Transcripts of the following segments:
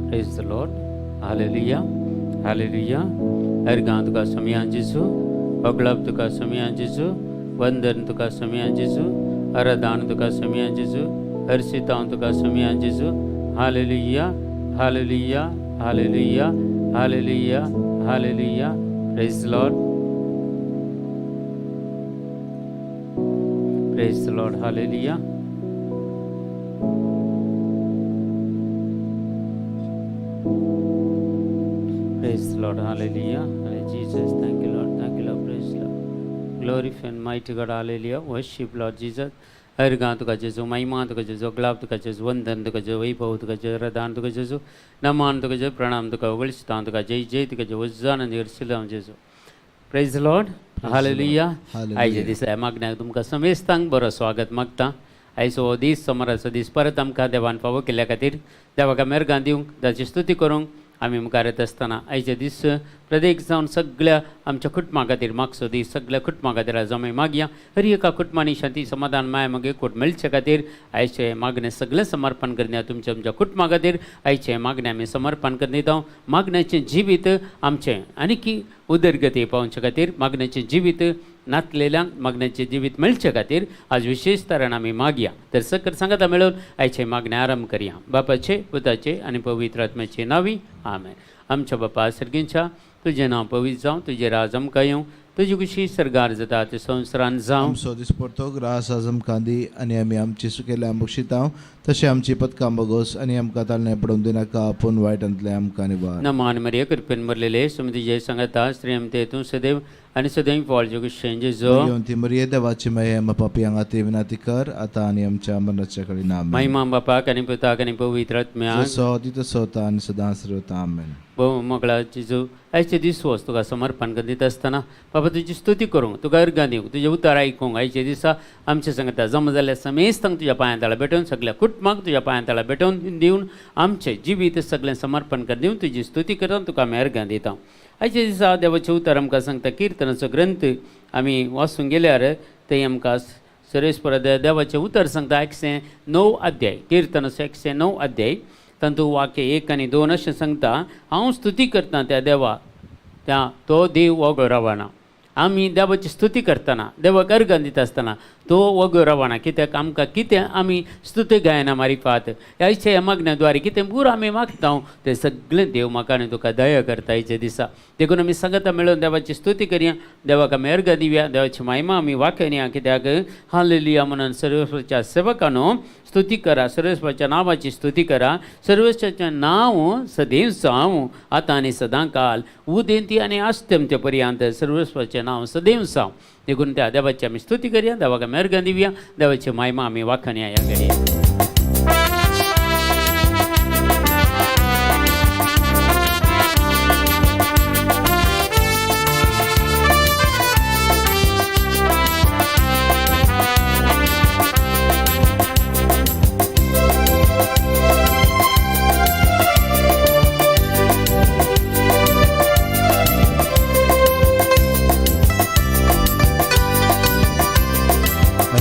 Praise the Lord. Hallelujah. Hallelujah. अर्गां तुका सोमया जेजू, अगळप तुका सोमया जेजू, वंदन तुका सोमया जेजू, आराधन तुका सोमया जेजू, हर्षितांव तुका सोमया जेजू. Hallelujah. Hallelujah. Hallelujah. Hallelujah. Hallelujah. Praise the Lord. Praise the Lord. Hallelujah. Praise the Lord. Hallelujah. Hallelujah. Jesus. Thank you, Lord. Thank you, Lord. Praise the Lord. Glorify and mighty God. Hallelujah. Worship Lord Jesus. अर्गां तुका जेजू, महिमा तुका जेजू, गुलाब तुका जेजू, वंदन तुका जेजू, वैभव तुका जेजू, रदान तुका जेजू, नमान तुका जेजू, प्रणाम तुका, वळिस्तान तुका, जय जय तुका जेजू, वज्जान हर्षिलांव जेजू. Praise the Lord. Hallelujah. आयच्या दिसा मागण्याक तुमकां समेस्तांक बरो स्वागत मागता. आयचो हो दीस सोमाराचो दीस परत आमकां देवान फावो केल्ल्या खातीर देवाक मेरगां दिवंक, ताची स्तुती करूंक आमी मुखार येता आसतना आयचे दीस प्रत्येक जावन सगळ्या आमच्या कुटुंबा खातीर मागचो दीस. सगळ्या कुटुंबा खातीर आज आमी मागया, हर एका कुटुंबांनी शांती, समाधान, माया मागीर एकवट मेळचे खातीर आयचे मागणें सगळें समर्पण करया. तुमच्या आमच्या कुटुंबा खातीर आयचें मागणें आमी समर्पण करून दिता. मागण्याचें जिवीत आमचें आनीकी उदरगती पावचे खातीर, मागण्याचें जिवीत नातलेल्यांक मागण्याचें जिवीत मेळचे खातीर आज विशेश तरान आमी मागया. तर सकर सांगता मेळून आयचें मागणें आरंभ करया. बापाचे, पुताचे आनी पवित्र आत्म्याचे नांवी, आमेन. आमच्या बापा सर्गींच्या, तुजें नांव पवित्र जावं, तुजें राज आमकां येवं, तुजी खुशी सर्गार जाता ते संवसारान जावं. आमचो दिसपडतो ग्रास आज आमकां दी आनी आमी आमची सुकेल्या बक्षितांव तशें आमची पदकां बगोस आनी आमकां ताळणे पडून दिनाका, पूण वायटांतलें आमकां निवार. नमान मरिया, कृपेन भरलेले, सुमती तुजे सांगता, स्त्रियम ते तूं सदैव आनी सदैव फळ जोगेश जेजो. ती मरिये, देवाची माये, आमकां पापी हांगा विनाती कर, आतां आनी आमच्या मरणाच्या कडेन. आमेन. महिमा बापाक आनी पुताक आनी पवित्र आत्म्याक. जसो ती तसो आनी सदां सर्वता. आमेन. भोव मोगळा जेजू, आयचे दीस वच तुका समर्पण करीत आसतना बाबा तुजी स्तुती करूंक, तुका अर्गां दिवंक, तुजें उतर आयकूंक आयचे दिसा आमच्या सांगता जमा जाल्ल्या समेस्तांक तुज्या पांयां तळा भेटोवन, सगळ्या कुटुंबाक तुज्या पांयां तळा भेटोवन दिवन, आमचें जिवीत सगळें समर्पण कर दिवन तुजी स्तुती करून तुका आमी अर्गां दिता. आयच्या दिसा देवाचें उतर आमकां सांगता, किर्तनाचो ग्रंथ आमी वाचूंक गेल्यार थंय आमकां सर्वेस्पर देवाचें उतर सांगता. 109 अध्याय, किर्तनाचो 109 अध्याय, तातूंत वाक्य 1 आनी 2 अशें सांगता, हांव स्तुती करता त्या देवा, त्या तो देव वगो रावना. आमी देवाची स्तुती करतना, देवाक अर्गां दिता आसतना तो वगो रावना, कित्याक आमकां कितें आमी स्तुती गायना मारिफात ह्या ह्या मागण्या द्वारे कितें पुरो आमी मागता तें सगळें देव म्हाका आनी तुका दया करता आयच्या दिसा. देखून आमी सांगता मेळून देवाची स्तुती करया, देवाक आमी अर्गां दिवया, देवाची महिमा आमी वाखणया, कित्याक हालेलुया म्हणून सर्वेश्वराच्या सेवकानो स्तुती करा, सर्वेश्वराच्या नांवाची स्तुती करा. सर्वेश्वराचें नांव सदैव जावं, आतां आनी सदां काल, उदेंती आनी अस्तमते पर्यंत सर्वेश्वराचें नांव सदैव जावं. देखून त्या देवाची आमी स्तुती करया, देवाक आमी अर्गां दिवया, देवाची महिमा आमी वाखणया ह्या घडये.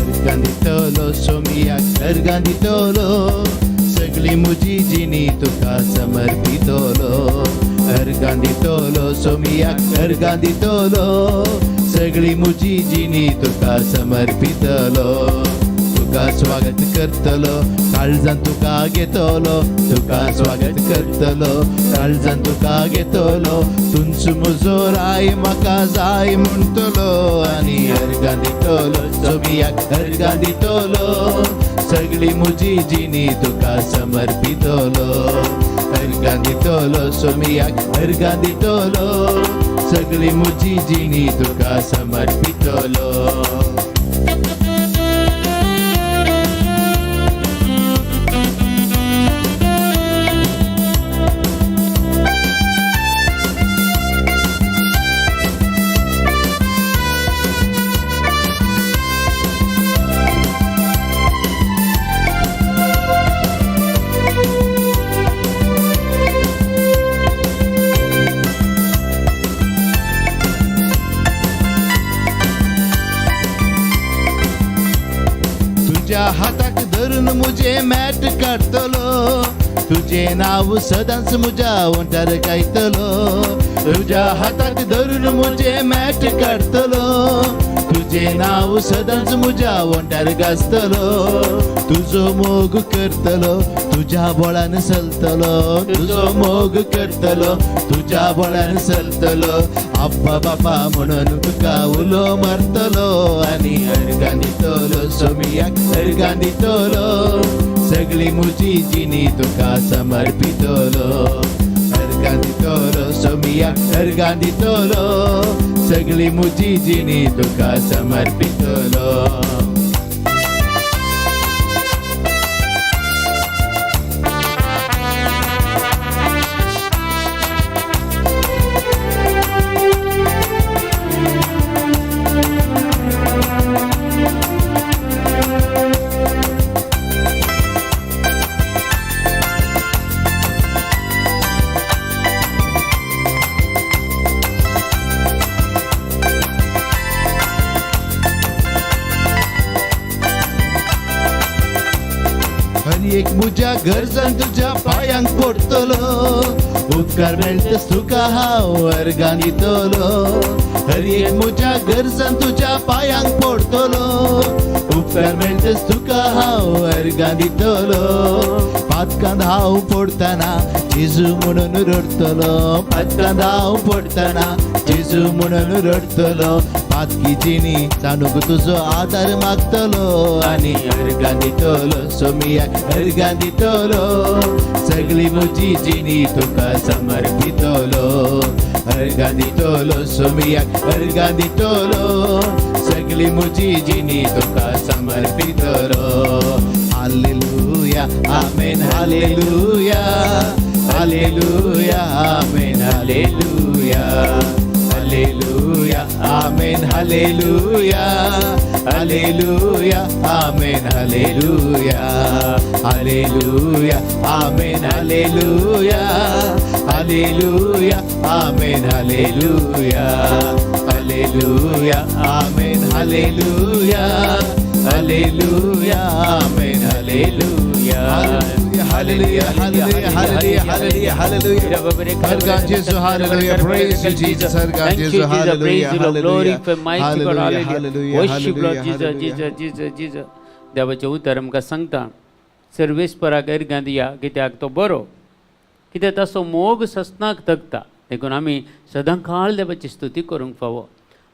अर्गां दितलो सोमियाक, अर्गां दितलो, सगळी म्हजी जिणी तुका समर्पितलो. अर्गां दितलो सोमियाक, अर्गां दितलो, सगळी म्हजी जिणी तुका समर्पितलो. तुका स्वागत करतलो, काळजान तुका घेतलो, तुका स्वागत करतलो, काळजान तुका घेतलो, तुंच म्हजो राय म्हाका जाय म्हणटलो आनी अर्गां दितलो सोमियाक, अर्गां दितलो, सगळी म्हजी जिणी तुका समर्पितलो. अर्गां दितलो सोमियाक, अर्गां दितलो, सगळी म्हजी जिणी तुका समर्पितलो. तुज्या हाताक धरून मुजे मॅट काडटलो, तुजें नांव सदांच म्हज्या वंठार गायतलो, तुज्या हाताक धरून म्हजें मॅट काडटलो, तुजें नांव सदांच म्हज्या वंठार गाजतलो, तुजो मोग करतलो, तुज्या बळान चलतलो, तुजो मोग करतलो, तुज्या बळान चलतलो, आप्पा बापा म्हणून तुका उलो मारतलो आनी अर्गां दितलो, सोमियाक अर्गां दितलो, सगळी म्हजी जिणी तुका समर्पितलो, अर्गां दितलो, सोमियाक अर्गां दितलो, सगळी म्हजी जिणी तुका समर्पितलो. एक म्हज्या गरजान तुज्या पांयांक पडटलो, उपकार मेळटच तुका हांव अर्गां दितलो, हर एक म्हज्या गरजान तुज्या पांयांक पडटलो, उपकार मेळटच तुका हांव अर्गां दितलो, पातकांत हांव पडटना जेजू म्हणून रडटलो, पातकांत हांव पडटना जेजू म्हणून रडटलो, पातकी जिणी जाणूंक तुजो आदार मागतलो आनी अर्गां दितलो, सोमियाक अर्गां दितलो, सगळी म्हजी जिणी तुका समर्पितलो, अर्गां दितलो, सोमियाक अर्गां दितलो, सगळी म्हजी जिणी तुका समर्पितलो. Hallelujah, amen, hallelujah, hallelujah, amen, hallelujah, hallelujah, amen, hallelujah, hallelujah, amen, hallelujah, hallelujah, amen, hallelujah, hallelujah, amen, hallelujah, hallelujah, amen, hallelujah, hallelujah, amen, hallelujah. Hallelujah, hallelujah, hallelujah, hallelujah, hallelujah. Argan Jesu, hallelujah. Praise you, Jesus. Argan Thank you, Jesu, Jesus. hallelujah, Praise you, Lord. hallelujah, Glorify mighty God. hallelujah, Hallelujah. hallelujah, Worship Lord hallelujah, Jesus, hallelujah. Jesus, Jesus, Jesus. देवाचें उतर आमकां सांगता, सर्वेस्पराक अर्गां दिया, कित्याक तो बरो, कित्याक ताचो मोग ससनाक तगता. देखून आमी सदां काळ देवाची स्तुती करूंक फावो.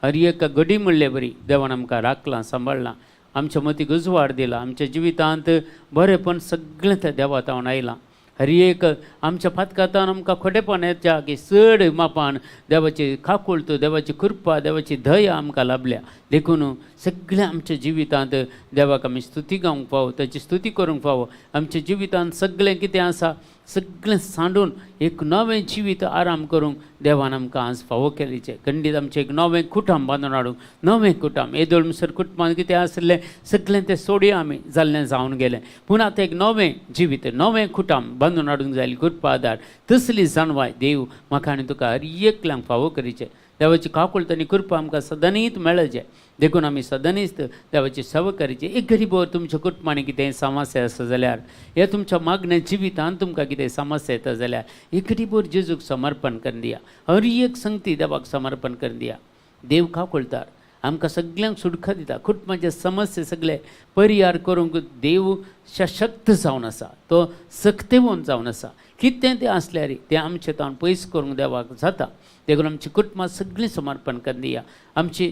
हर एक घडी म्हणले बरी देवान आमकां राखलां, सांबाळ्ळां, आमच्या मतीक उजवाड दिला, आमच्या जिवितांत बरेंपण सगळें त्या देवा तावन आयलां. हर एक आमच्या फातकातान आमकां खोटेपण येता की चड मापान देवाची काकुळट, देवाची कृपा, देवाची दया आमकां लाभल्या. देखून सगळ्या आमच्या जिवितांत देवाक आमी स्तुती गावंक फावो, ताची स्तुती करूंक फावो. आमच्या जिवितांत सगळें कितें आसा सगळें सांडून एक नवें जिवीत आराम करूंक देवान आमकां आज फावो केलीचें. खंडीत आमचें एक नवें कुटुंब बांदून हाडूंक, नवें कुटुंब येदोळ म्हणसर कुटुंबांत कितें आसलें सगळें तें सोडया आमी, जाल्लें जावन गेलें. पूण आतां एक नवें जिवीत, नवें कुटुंब बांदून हाडूंक जाय कृपा आदार. तसली जाणवाय देव म्हाका आनी तुका हर एकल्यांक फावो करीचें. देवाची काकुळट आनी कृपा आमकां सदांनीच मेळचें. देखून आमी सदांनीच देवाची सेवा करची. एक गरीब तुमच्या कुटुंबांनी कितें समस्या आसा जाल्यार, हे तुमच्या मागण्या जिवितांत तुमकां कितें समस्या येता जाल्यार, एक गरीब जेजूक समर्पण करून दिया. हर एक संगती देवाक समर्पण करून दिया. देव काकुळटार आमकां सगल्यांक सुटका दिता. कुटुंबाचे समस्या सगळे परिहार करूंक देव सशक्त जावन आसा, तो सक्तेवन जावन आसा. कितें तें आसल्यार तें आमचें ताण पयस करूंक देवाक जाता. देखून आमची कुटुंबां सगळीं समर्पण करून दिया, आमची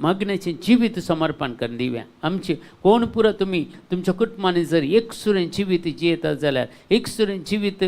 मागण्याचें जिवीत समर्पण करून दिवया. आमची कोण पुरो तुमी तुमच्या कुटुंबांनी जर एकसुरें जिवीत जियेता जाल्यार एकसुरें जिवीत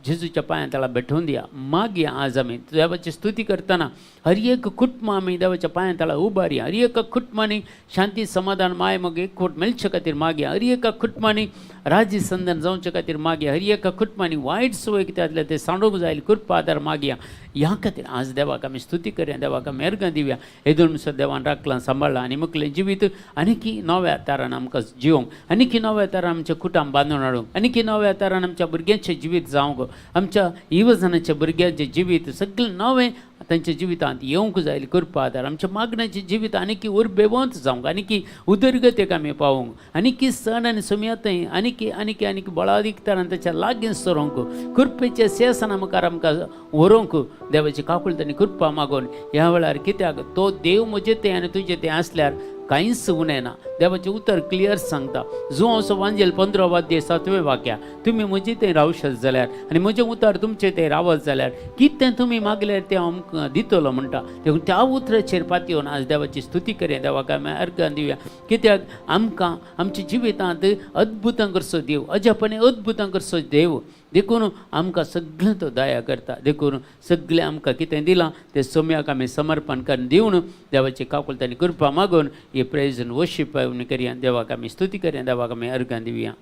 जेजूच्या पांयां तळा भेटोवन दिया. मागीर आज आमी देवाची स्तुती करतना हर एक कुटुंब आमी देवाच्या पांयां तळा उबारया. हर एका कुटुंबांनी शांती समाधान माय मग एकवट मेळचे खातीर मागया. हर एका कुटुंबांनी राजी संदन जावचे खातीर मागया. हर एका कुटुंबांनी वायट संवय कितें आसल्यार तें सांडूंक जाय कृपा आदार मागया. ह्या खातीर आज देवाक आमी स्तुती करया, देवाक आमी अर्गां दिवया. येदोळ म्हणसर देवान राखलां, सांबाळ्ळां आनी मुखलें जिवीत आनीकी नव्या तारान आमकां जिवंक, आनीकी नव्या तारान आमचें कुटुंब बांदून हाडूंक, आनीकी नव्या तारान आमच्या भुरग्यांचें जिवीत जावंक, आमच्या युवजनाच्या भुरग्यांचें जिवीत सगळें नवें तांच्या जिवितांत येवंक जाय कृपा आदार. आमच्या मागण्याचें जिवीत आनीकी उर्बेवंत जावंक, आनीकी उदरगतेक आमी पावोवंक, आनीकी सण आनी सुमयातय आनीकी आनीक आनीक आनीक बळादीक तरान ताच्या लागीं सरोंक, कृपेच्या सेसना मुखार आमकां व्हरूंक देवाची काकुळट आनी कृपा मागून ह्या वेळार, कित्याक तो देव म्हजे तें आनी तुजें तें आसल्यार कांयच उणें ना. देवाचें उतर क्लियर सांगता, जुवांव वांजेल 15 अध्याय 7वें वाक्या, तुमी म्हजे थंय रावशात जाल्यार आनी म्हजें उतर तुमचें थंय रावत जाल्यार कितें तुमी मागल्यार तें हांव आमकां दितलो म्हणटा. देखून त्या उतराचेर पातयेवन आज देवाची स्तुती करया, देवाक आमी अर्घां दिवया, कित्याक आमकां आमच्या जिवितांत अद्भुतां करचो देव, अजापांनी अद्भुतां करचो देव. देखून आमकां सगळें तो दया करता. देखून सगळें आमकां कितें दिलां तें सोम्याक आमी समर्पण करून दिवन देवाची काकुळट आनी कृपा मागून ही प्रेज आनी वर्शीप करया, देवाक आमी स्तुती करया, देवाक आमी अर्घां दिवया.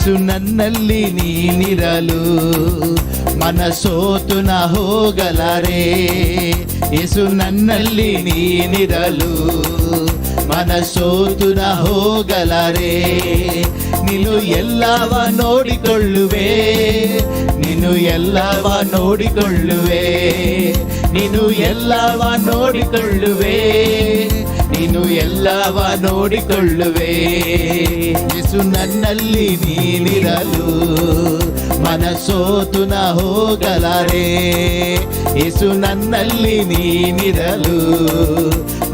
ಯೇಸು ನನ್ನಲ್ಲಿ ನೀನಿರಲು ಮನಸೋತು ನ ಹೋಗಲಾರೆ, ಯೇಸು ನನ್ನಲ್ಲಿ ನೀನಿರಲು ಮನಸೋತು ನ ಹೋಗಲಾರೆ, ನೀನು ಎಲ್ಲವ ನೋಡಿಕೊಳ್ಳುವೆ, ನೀನು ಎಲ್ಲವ ನೋಡಿಕೊಳ್ಳುವೆ, ನೀನು ಎಲ್ಲವ ನೋಡಿಕೊಳ್ಳುವೆ, ನೀನು ಎಲ್ಲವ ನೋಡಿಕೊಳ್ಳುವೆ. ಯೇಸು ನನ್ನಲ್ಲಿ ನೀನಿರಲು ಮನಸೋತು ನ ಹೋಗಲಾರೆ, ಯೇಸು ನನ್ನಲ್ಲಿ ನೀನಿರಲು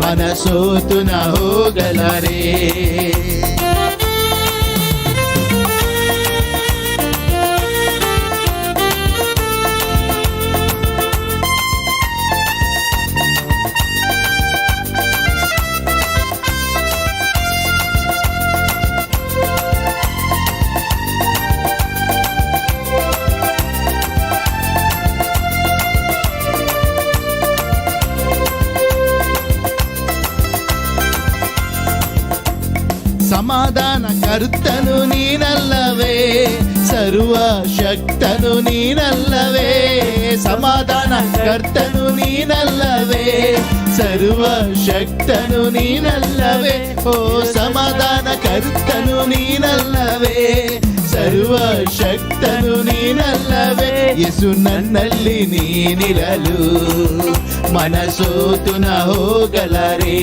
ಮನಸೋತು ನ ಹೋಗಲಾರೆ. ಸಮಾಧಾನ ಕರ್ತನು ನೀನಲ್ಲವೇ, ಸರ್ವ ಶಕ್ತನು ನೀನಲ್ಲವೇ, ಸಮಾಧಾನ ಕರ್ತನು ನೀನಲ್ಲವೇ, ಸರ್ವ ಶಕ್ತನು ನೀನಲ್ಲವೇ, ಓ ಸಮಾಧಾನ ಕರ್ತನು ನೀನಲ್ಲವೇ, ಸರ್ವ ಶಕ್ತನು ನೀನಲ್ಲವೇ. ಯೇಸು ನನ್ನಲ್ಲಿ ನೀನಿರಲು ಮನಸೋತು ನ ಹೋಗಲಾರೆ,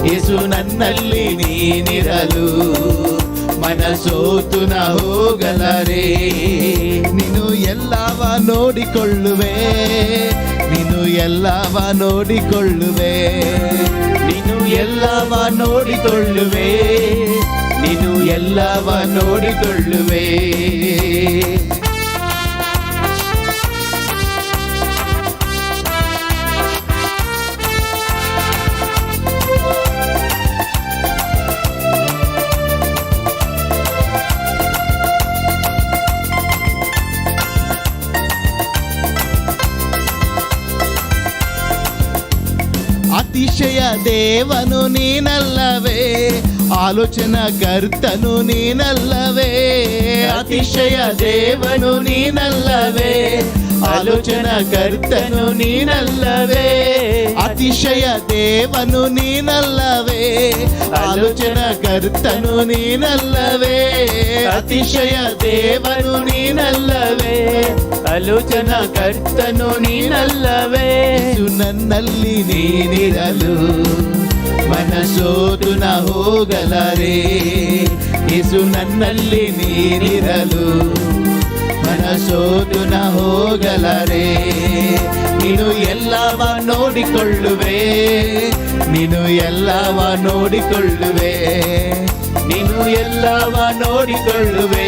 ಯೇಸು ನನ್ನಲ್ಲಿ ನೀನಿರಲು ಮನಸೋತು ನ ಹೋಗಲಾರೆ. ನೀನು ಎಲ್ಲವ ನೋಡಿಕೊಳ್ಳುವೆ, ನೀನು ಎಲ್ಲವ ನೋಡಿಕೊಳ್ಳುವೆ, ನೀನು ಎಲ್ಲವ ನೋಡಿಕೊಳ್ಳುವೆ, ನೀನು ಎಲ್ಲವ ನೋಡಿಕೊಳ್ಳುವೆ. ಅತಿಶಯ ದೇವನು ನೀನಲ್ಲವೇ, ಆಲೋಚನಾ ಕರ್ತನು ನೀನಲ್ಲವೇ, ಅತಿಶಯ ದೇವನು ನೀನಲ್ಲವೇ, ಆಲೋಚನಾ ಕರ್ತನು ನೀನಲ್ಲವೇ, ಅತಿಶಯ ದೇವನು ನೀನಲ್ಲವೇ, ಆಲೋಚನಾ ಕರ್ತನು ನೀನಲ್ಲವೇ, ಅತಿಶಯ ದೇವನು ನೀನಲ್ಲವೇ, ಆಲೋಚನಾ ಕರ್ತನು ನೀನಲ್ಲವೇ. ಯೇಸು ನನ್ನಲ್ಲಿ ನೀನಿರಲು ಮನಸೋತು ನ ಹೋಗಲಾರೆ, ಯೇಸು ನನ್ನಲ್ಲಿ ನೀನಿರಲು ಮನಸೋತು ನ ಹೋಗಲಾರೆ. ನೀನು ಎಲ್ಲವ ನೋಡಿಕೊಳ್ಳುವೆ, ನೀನು ಎಲ್ಲವ ನೋಡಿಕೊಳ್ಳುವೆ, ನೀನು ಎಲ್ಲವ ನೋಡಿಕೊಳ್ಳುವೆ,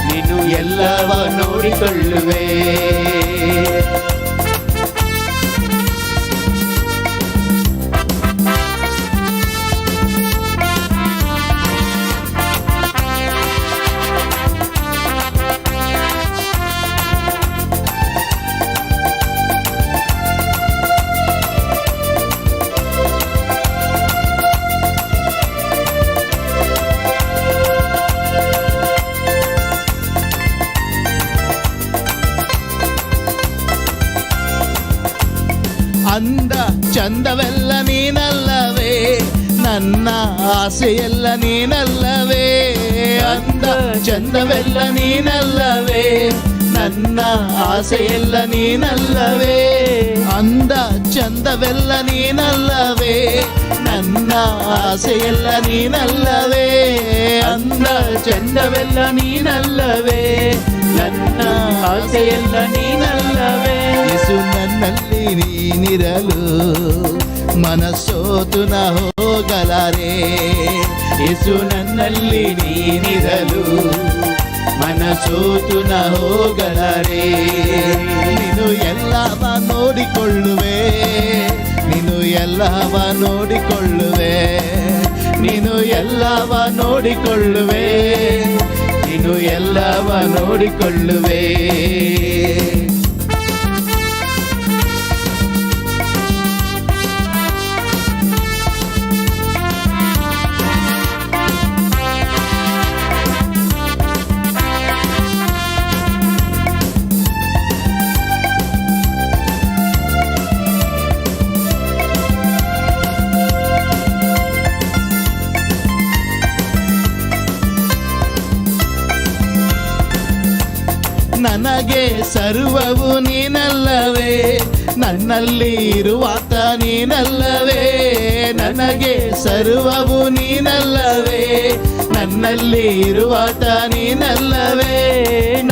ನೀನು ಎಲ್ಲವ ನೋಡಿಕೊಳ್ಳುವೆ. ಅಂದ ಚಂದವೆಲ್ಲ ನೀನಲ್ಲವೇ, ನನ್ನ ಆಸೆಯೆಲ್ಲ ನೀನಲ್ಲವೇ, ಅಂದ ಚಂದವೆಲ್ಲ ನೀನಲ್ಲವೇ, ನನ್ನ ಆಸೆಯೆಲ್ಲ ನೀನಲ್ಲವೇ, ಅಂದ ಚಂದವೆಲ್ಲ ನೀನಲ್ಲವೇ, ನನ್ನ ಆಸೆಯೆಲ್ಲ ನೀನಲ್ಲವೇ, ಅಂದ ಚಂದವೆಲ್ಲ ನೀನಲ್ಲವೇ, ನನ್ನ ಆಸೆಯೆಲ್ಲ ನೀನಲ್ಲವೇ. ಯೇಸು ನನ್ನಲ್ಲಿ ನೀನಿರಲು ಮನಸ್ಸೋತು ನ ಹೋಗಲಾರೆ, ಯೇಸು ನನ್ನಲ್ಲಿ ನೀನಿರಲು ಮನಸೋತು ನ ಹೋಗಲಾರೆ. ನೀನು ಎಲ್ಲವ ನೋಡಿಕೊಳ್ಳುವೆ, ನೀನು ಎಲ್ಲವ ನೋಡಿಕೊಳ್ಳುವೆ, ನೀನು ಎಲ್ಲವ ನೋಡಿಕೊಳ್ಳುವೆ, ನೀನು ಎಲ್ಲವ ನೋಡಿಕೊಳ್ಳುವೆ. ನನಗೆ ಸರ್ವವು ನೀನಲ್ಲವೇ, ನನ್ನಲ್ಲಿ ಇರುವಾತ ನೀನಲ್ಲವೇ, ನನಗೆ ಸರ್ವವು ನೀನಲ್ಲವೇ, ನನ್ನಲ್ಲಿ ಇರುವಾತ ನೀನಲ್ಲವೇ,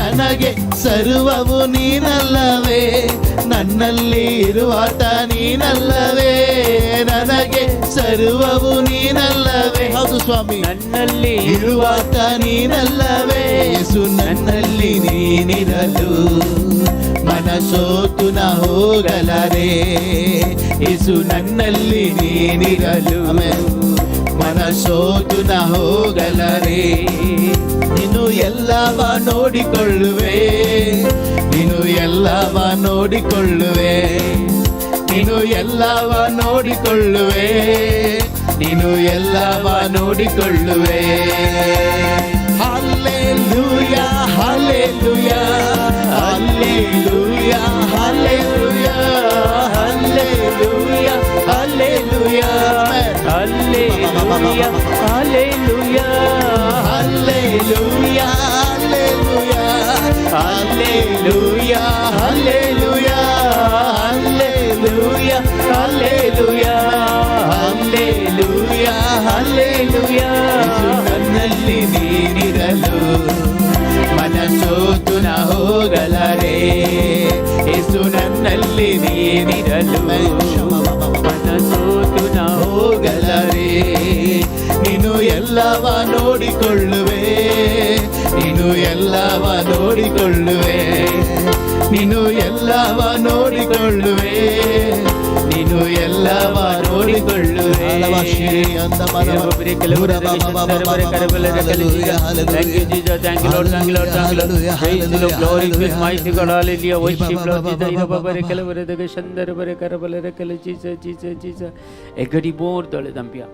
ನನಗೆ ಸರ್ವವು ನೀನಲ್ಲವೇ, ನನ್ನಲ್ಲಿ ಇರುವಾತ ನೀನಲ್ಲವೇ, ನನಗೆ ಸರ್ವವು ನೀನಲ್ಲವೇ. ಹೌದು ಸ್ವಾಮಿ, ನನ್ನಲ್ಲಿ ಇರುವಾತ ನೀನಲ್ಲವೇ, ಯೇಸು ನನ್ನಲ್ಲಿ ನೀನಿರಲು ಮನಸೋತು ನ ಹೋಗಲಾರೆ, ಯೇಸು ನನ್ನಲ್ಲಿ ನೀನಿರಲು ಮನಸೋತು ನ ಹೋಗಲಾರೆ. ನೀನು ಎಲ್ಲವ ನೋಡಿಕೊಳ್ಳುವೆ, ನೀನು ಎಲ್ಲವ ನೋಡಿಕೊಳ್ಳುವೆ, ನೀನು ಎಲ್ಲವ ನೋಡಿಕೊಳ್ಳುವೆ, ನೀನು ಎಲ್ಲವ ನೋಡಿಕೊಳ್ಳುವೆ. Hallelujah, hallelujah, hallelujah, hallelujah, hallelujah, hallelujah, hallelujah, hallelujah, hallelujah, hallelujah, hallelujah, hallelujah, hallelujah, hallelujah, hallelujah. ನನ್ನಲ್ಲಿ ನೀನಿರಲು ಮನಸೋತು ನ ಹೋಗಲಾರೆ, ಯೇಸು ನನ್ನಲ್ಲಿ ನೀನಿರಲು ಮನಸೋತು ನ ಹೋಗಲಾರೆ. ನೀನು ಎಲ್ಲವ ನೋಡಿಕೊಳ್ಳುವೆ, ನೀನು ಎಲ್ಲವ ನೋಡಿಕೊಳ್ಳುವೆ, ನೀನು ಎಲ್ಲವ ನೋಡಿಕೊಳ್ಳುವೆ, ನೀನು ಎಲ್ಲವ ನೋಡಿಕೊಳ್ಳುವೆ. Thank you, Jesus. Thank you, Lord. Thank you, Lord. Thank you, Lord. Praise the Lord. Glory be to mighty God. Hallelujah. Worship Lord Jesus. Irababare kelevare dege shandare bare karabalere kele Jesus, Jesus, Jesus. एक घडी बोर दोळे दांपया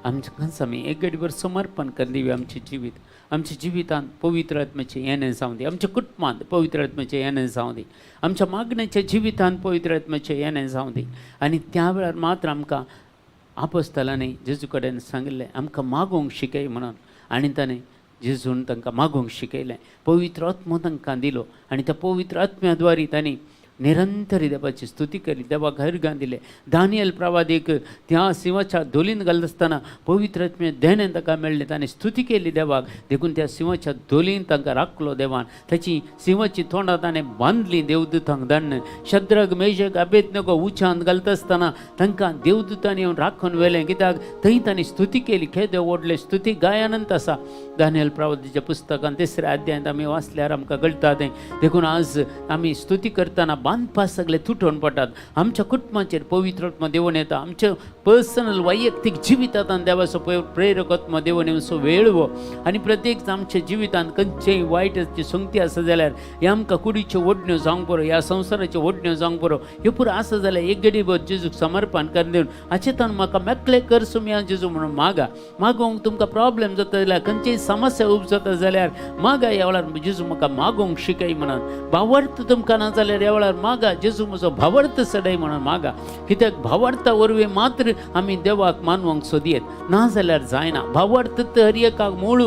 आमच्या कंसामी एक घडीभर समर्पण कर दिवया आमचें जिवीत, आमच्या जिवितांत पवित्र आत्म्याचें येणें जावं दी, आमच्या कुटुंबांत पवित्र आत्म्याचें येणें जावं दी, आमच्या मागण्याच्या जिवितांत पवित्र आत्म्याचें येणें जावं दी. आनी त्या वेळार मात्र आमकां आपस्थलांनी जेजू कडेन सांगिल्लें आमकां मागूंक शिकय म्हणून, आनी ताणें जेजून तांकां मागूंक शिकयलें, पवित्र आत्मो तांकां दिलो आनी त्या पवित्र आत्म्या द्वारी तांणी निरंतर देवाची स्तुती केली, देवाक हरगां दिलें. दानियल प्रवादीक त्या सिंवाच्या धोलीन घालता आसतना पवित्र आत्म्या देणें ताका मेळ्ळें, ताणें स्तुती केली देवाक, देखून त्या सिंवाच्या धोलीन तांकां राखलो देवान, ताची सिंवाची तोंडां ताणें बांदलीं देवदूतांक धाडून. शद्रक मेशक अबेदनगो उच्चांत घालता आसतना तांकां देवदूतांनी येवन राखून व्हेलें, कित्याक थंय तांणी स्तुती केली, खेदे व्हडले स्तुती गायानंत आसा. दानियल प्रवादीच्या पुस्तकान तिसऱ्या अध्यायांत आमी वाचल्यार आमकां कळटा तें. देखून आज आमी स्तुती करतना बांदपास सगळे तुटोवन पडटात, आमच्या कुटुंबाचेर पवित्र आत्मा देवून येता, आमच्या पर्सनल वैयक्तीक जिवितांत देवाचो प्रेरक आत्मा देवून येवचो वेळ हो. आनी प्रत्येक आमच्या जिवितांत खंयचेय वायट संगती आसा जाल्यार हे आमकां कुडीच्यो ओडण्यो जावंक पुरो, ह्या संवसाराच्यो ओडण्यो जावंक पुरो, ह्यो पुरो आसा जाल्यार एक घडी भर जेजूक समर्पण करून दिवन हाचे ताणें म्हाका मेकळे कर सुमया जेजू म्हणून मागा. मागूंक तुमकां प्रॉब्लेम जाता जाल्यार खंयचेय समस्या उपजता जाल्यार मागा ह्या वेळार जेजू म्हाका मागूंक शिकय म्हणून. भावार्थ तुमकां ना जाल्यार ह्या वेळार मागा जेजू म्हजो भावार्थ चडय म्हणून मागा. कित्याक भावार्था वरवीं मात्र आमी देवाक मानवंक सोदयेत, ना जाल्यार जायना. भावार्थ तर हर एकाक मूळ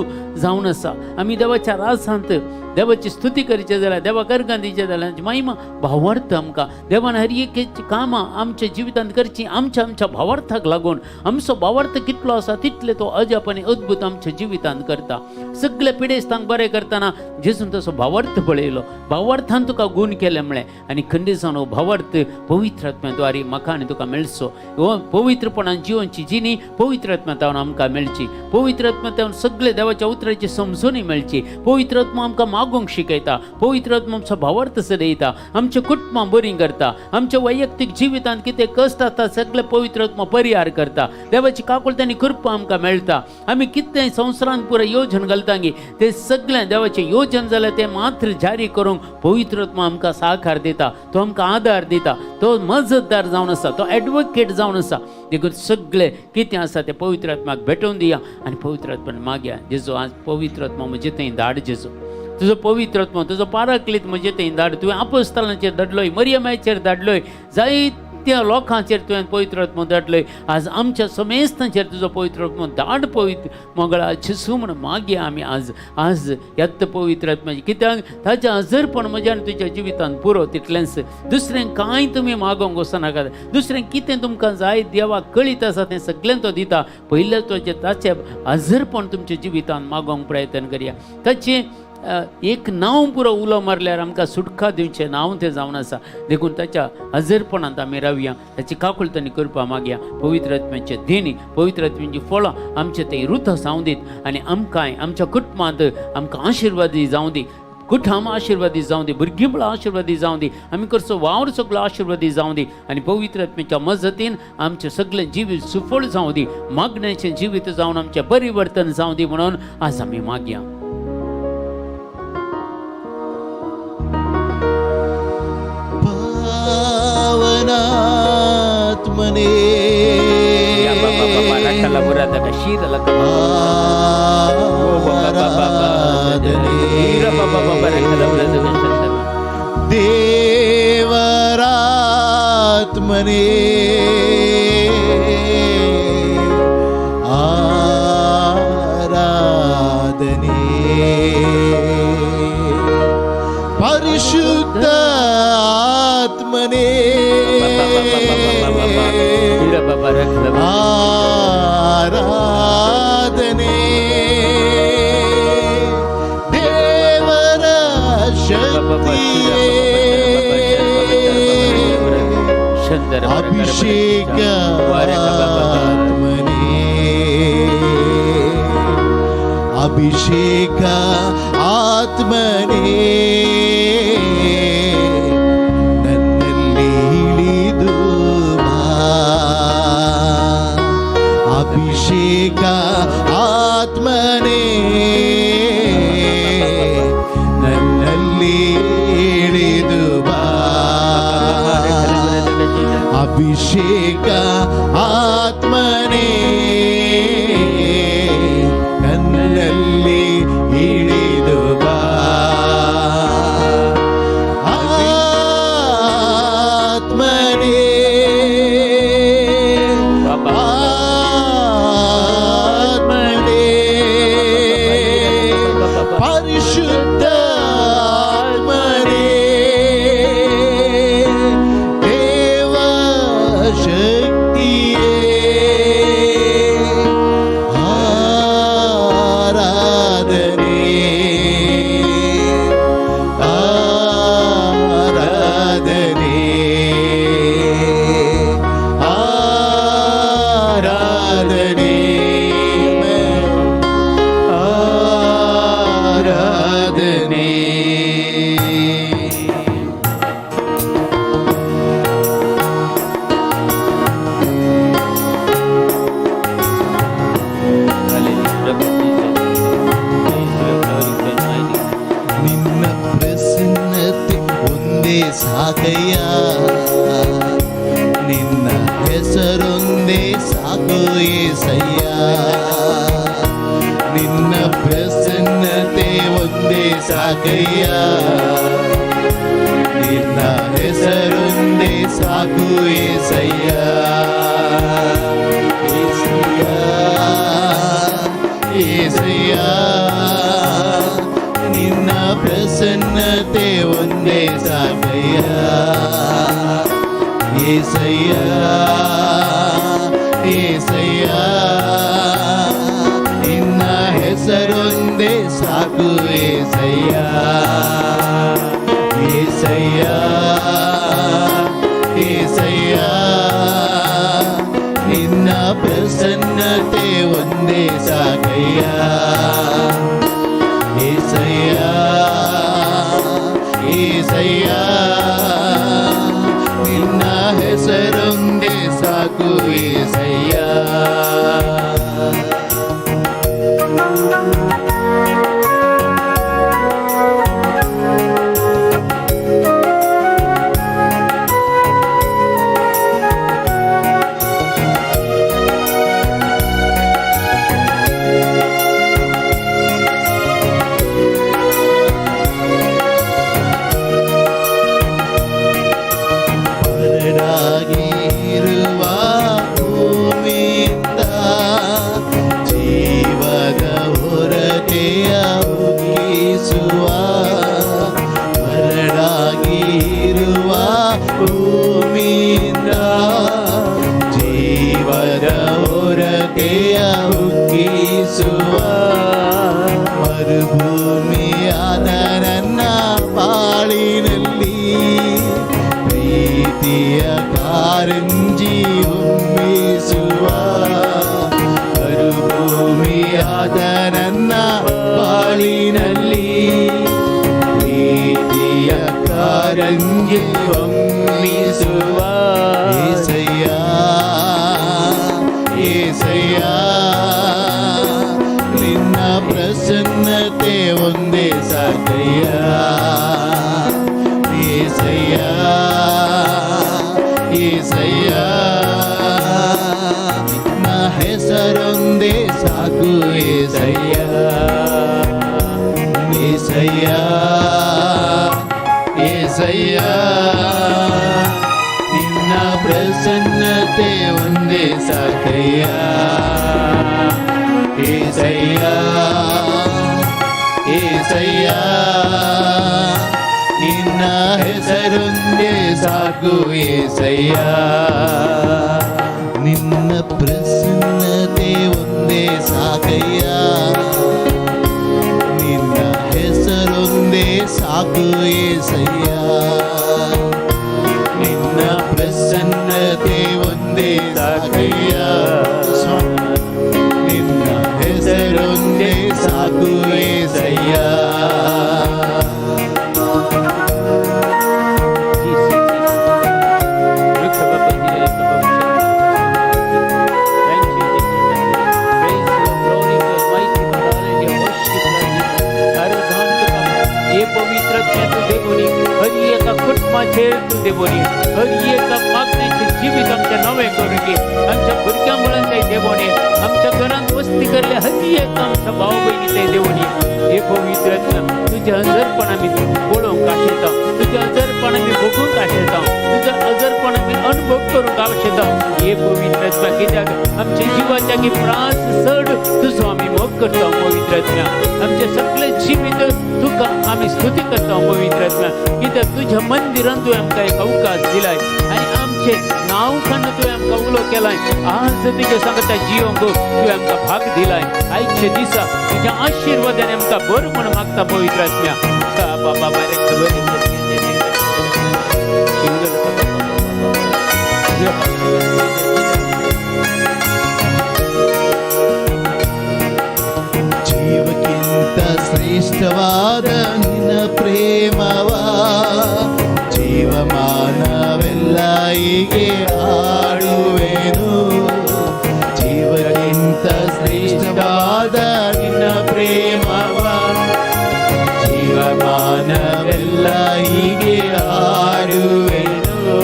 जावन आसा. आमी देवाच्या राजांत देवाची स्तुती करचे जाल्यार, देवाक अर्गां दिवचें जाल्यार महिमा भावार्थ आमकां देवान हर एक कामां आमच्या जिवितांत करची आमच्या आमच्या भावार्थाक लागून. आमचो भावार्थ कितलो आसा तितले तो अजाप आनी अद्भुत आमच्या जिवितांत करता. सगळे पिडेस्तांक बरें करतना जेजून तसो भावार्थ पळयलो, भावार्थान तुका गूण केलें म्हळें. आनी खंडीसान हो भावार्थ पवित्र आत्म्या द्वारे म्हाका आनी तुका मेळचो. हो पवित्रपणान जिवनची जिणी पवित्र आत्म्या आमकां मेळची. पवित्र आत्म्या सगळे देवाच्या उतराची समजूनय मेळची. पवित्र आत्मा आमकां मागूंक शिकयता, पवित्र आत्मा आमचो भावार्थ चलयता, आमच्या कुटुंबां बरीं करता, आमच्या वैयक्तीक जिवितांत कितें कश्ट आसता सगळे पवित्र आत्मा परिहार करता. देवाची काकुळट आनी कृपा आमकां मेळटा. आमी कितें संवसारांत पुराय योजन घालता गी ते सगळें देवाचें योजन जाल्यार तें मात्र जारी करूंक पवित्र आत्मा आमकां साकार दिता, तो आमकां आदार दिता, तो मजतदार जावन आसा, तो एडवोकेट जावन आसा. देखून सगळें कितें आसा तें पवित्र आत्म्याक भेटोवन दिया आनी पवित्र आत्म्यान मागया, जेजू आज पवित्र आत्मा म्हजे थंय धाड. जेजू तुजो पवित्र आत्मा, तुजो पाराक्लीत म्हजे थंय धाड. तुवें आपोस्तलांचेर धाडलोय, मरियमाचेर धाडलोय, जायत्या लोकांचेर तुवें पवित्र आत्मो धाडलोय. आज आमच्या समेस्तांचेर तुजो पवित्र आत्मो धाड. पवित्र मंगळा जेजू म्हण मागया आमी आज. आज येत्त पवित्र आत्म्याची, कित्याक ताचें हजरपण म्हज्या आनी तुज्या जिवितांत पुरो तितलेंच. दुसरें कांय तुमी मागोवंक वचनाकात. दुसरें कितें तुमकां जाय देवाक कळीत आसा तें सगळें तो दिता. पयलें ताचें ताचें हजरपण तुमच्या जिवितांत मागोवंक प्रयत्न करया. ताचें एक नांव पुरो उलो मारल्यार आमकां सुटका दिवचें नांव तें जावन आसा. देखून ताच्या हजरपणांत आमी रावया, ताची काकुळट आनी कृपा मागया. पवित्र आत्म्याचे देणी, पवित्र आत्म्याची फळां आमचे ते रुथ जावं दीत आनी आमकांय आमच्या कुटुंबांत आमकां आशिर्वादी जावं दी. कुठाम आशिर्वादी जावं दी, भुरगीं आशिर्वादी जावं दी, आमी करचो वावर सगळो आशिर्वादी जावं दी आनी पवित्र आत्म्याच्या मजतीन आमचें सगळें जिवीत सुफळ जावं दी, मागण्याचें जिवीत जावन आमचें परिवर्तन जावं दी म्हणून आज आमी मागया. पावनात्मने या बाबा बाबा रकाला बुरादा का शीरला का ओ बाबा बाबा हीरा बाबा बाबा रकाला बुरादा का शंदर देवरात्मने आराधने परिशुद्ध आत्मने हीरा बाबा रकाला आराधने देवर शक्तिये शंदर अभिषेक आत्मने अभिषेक आत्मने ನನ್ನಲ್ಲಿ ಇಳಿದು ಬಾ. ಅಭಿಷೇಕ ಆತ್ಮನೇ ನನ್ನಲ್ಲಿ ಇಳಿದು ಬಾ. ಅಭಿಷೇಕ ಆತ್ಮನೇ ನನ್ನಲ್ಲಿ ಇಳಿದು ಬಾ. ಆತ್ಮನೇ ಆತ್ಮನೇ ಪರಿಶುದ್ಧ ಆತ್ಮನೇ ದೇವ ಶಕ್ತಿಯೇ ಆರಾಧನೆ ಆರಾಧನೆ ಆರಾಧನೆ ಆರಾಧನೆ. ನಿನ್ನ ಪ್ರಸನ್ನತೆ ಒಂದೇ ಸಾಕಯ್ಯ, ನಿನ್ನ ಹೆಸರೊಂದೇ ಸಾಕು ಏಸಯ್ಯ. ನಿನ್ನ ಪ್ರಸನ್ನತೆ ಸಾಕಯ್ಯ, ನಿನ್ನ ಹೆಸರೊಂದೇ ಸಾಕು ಏಸಯ್ಯ. ಏಸಯ್ಯ, ಏಸಯ್ಯ, ನಿನ್ನ ಪ್ರಸನ್ನತೆ ಒಂದೇ ಸಾಕಯ್ಯ. ಏಸಯ್ಯ, ಏಸಯ್ಯ, ನಿನ್ನ ಹೆಸರೊಂದೇ ಸಾಕು ಏಸಯ್ಯ. ಏಸಯ್ಯ, ಏಸಯ್ಯ, ನಿನ್ನ ಪ್ರಸನ್ನತೆ ಒಂದೇ ಸಾಕಯ್ಯ. ಏಸಯ್ಯ, ಏಸಯ್ಯ, ನಿನ್ನ ಹೆಸರೊಂದೇ ಸಾಕು ಏಸಯ್ಯ. ಬರಡಾಗಿರುವ ಭೂಮಿಯಿಂದ ಜೀವದ ಹೊರತೆಯ ಉಕ್ಕಿಸುವ, ಬರಡಾಗಿರುವ ಭೂಮಿಯಿಂದ ಜೀವದ ಹೊರತೆಯ ಉಕ್ಕಿಸುವ, ಮರುಭೂಮಿಯಾದ ನನ್ನ ಬಾಳಿನಲ್ಲಿ ಪ್ರೀತಿಯ ಕಾರಂಜಿ ಹೊಮ್ಮಿಸುವ, ಮರುಭೂಮಿಯಾದ ನನ್ನ ಬಾಳಿನಲ್ಲಿ ಪ್ರೀತಿಯ ಕಾರಂಜಿ ಹೊಮ್ಮಿಸುವ. ಏಸಯ್ಯ, ಏಸಯ್ಯ, ನಿನ್ನ ಪ್ರಸನ್ನತೆ ಒಂದೇ ಸಾಕಯ್ಯ. ಏಸಯ್ಯ, ಏಸಯ್ಯ, ನಿನ್ನ ಹೆಸರೊಂದೇ ಸಾಕು ಏಸಯ್ಯ. ಏಸಯ್ಯ, ಏಸಯ್ಯ, ನಿನ್ನ ಪ್ರಸನ್ನತೆ ಒಂದೇ ಸಾಕಯ್ಯ. ಏಸಯ್ಯ, ಏಸಯ್ಯ, ನಿನ್ನ ಹೆಸರೊಂದೇ ಸಾಕು ಏಸಯ್ಯ. ನಿನ್ನ ಪ್ರಸನ್ನತೆ ಒಂದೇ ಸಾಕಯ್ಯ, ನಿನ್ನ ಹೆಸರೊಂದೇ ಸಾಕು ಏಸಯ್ಯ. ನಿನ್ನ ಪ್ರಸನ್ನತೆ ಒಂದೇ ಸಾಕಯ್ಯ, ನಿನ್ನ ಹೆಸರೊಂದೇ ಸಾಕು ಏಸಯ್ಯ. Thank you, Jesus. Praise you, glory to Almighty God. Hallelujah. Worship Lord Jesus. आराधन तुका. हे पवित्र आत्म्या तूं देवोनी हर एका कुटुंबाचेर तूं देवोनी हर एका मागण्याचें जिवीत आमचें नवें करूं दी. आमच्या भुरग्यां मुळान ते देवोनी आमच्या घरांत वस्ती केल्ले हर एक आमच्या भाव भयणी ते देवोनी. हे पवित्र आत्म्या तुजें हजरपण आमी पळोवंक आशेता, तुजें हजरपण आमी भोगूंक आशेता, तुजें हजरपण आमी अनुभव करूंक आशेता. हे पवित्र आत्म्या कित्याक आमच्या जिवाच्या की प्रास चड तुजो आमी मोग करता. पवित्र आत्म्या आमचें सगळें जिवीत तुका आमी स्तुती करता. पवित्र आत्म्या कित्याक तुज्या मंदिरान तुवें आमकां एक अवकाश दिलाय आनी आमचें नांव काडून तुवें आमकां उलो केलाय. आज तुज्या सांगता जिवंक तुवें आमकां भाग दिलाय. आयच्या दिसा तुज्या आशिर्वादान आमकां बरो म्हूण मागता. पवित्र आत्म्या बाबा बारे खबर. ಜೀವಕ್ಕಿಂತ ಶ್ರೇಷ್ಠವಾದ ನಿನ್ನ ಪ್ರೇಮವ ಜೀವಮಾನವೆಲ್ಲ ಹೀಗೆ ಹಾಡುವೆನು. ಜೀವಕ್ಕಿಂತ ಶ್ರೇಷ್ಠವಾದ ನಿನ್ನ ಪ್ರೇಮವ ಜೀವಮಾನವೆಲ್ಲ ಹೀಗೆ ಹಾಡುವೆನು.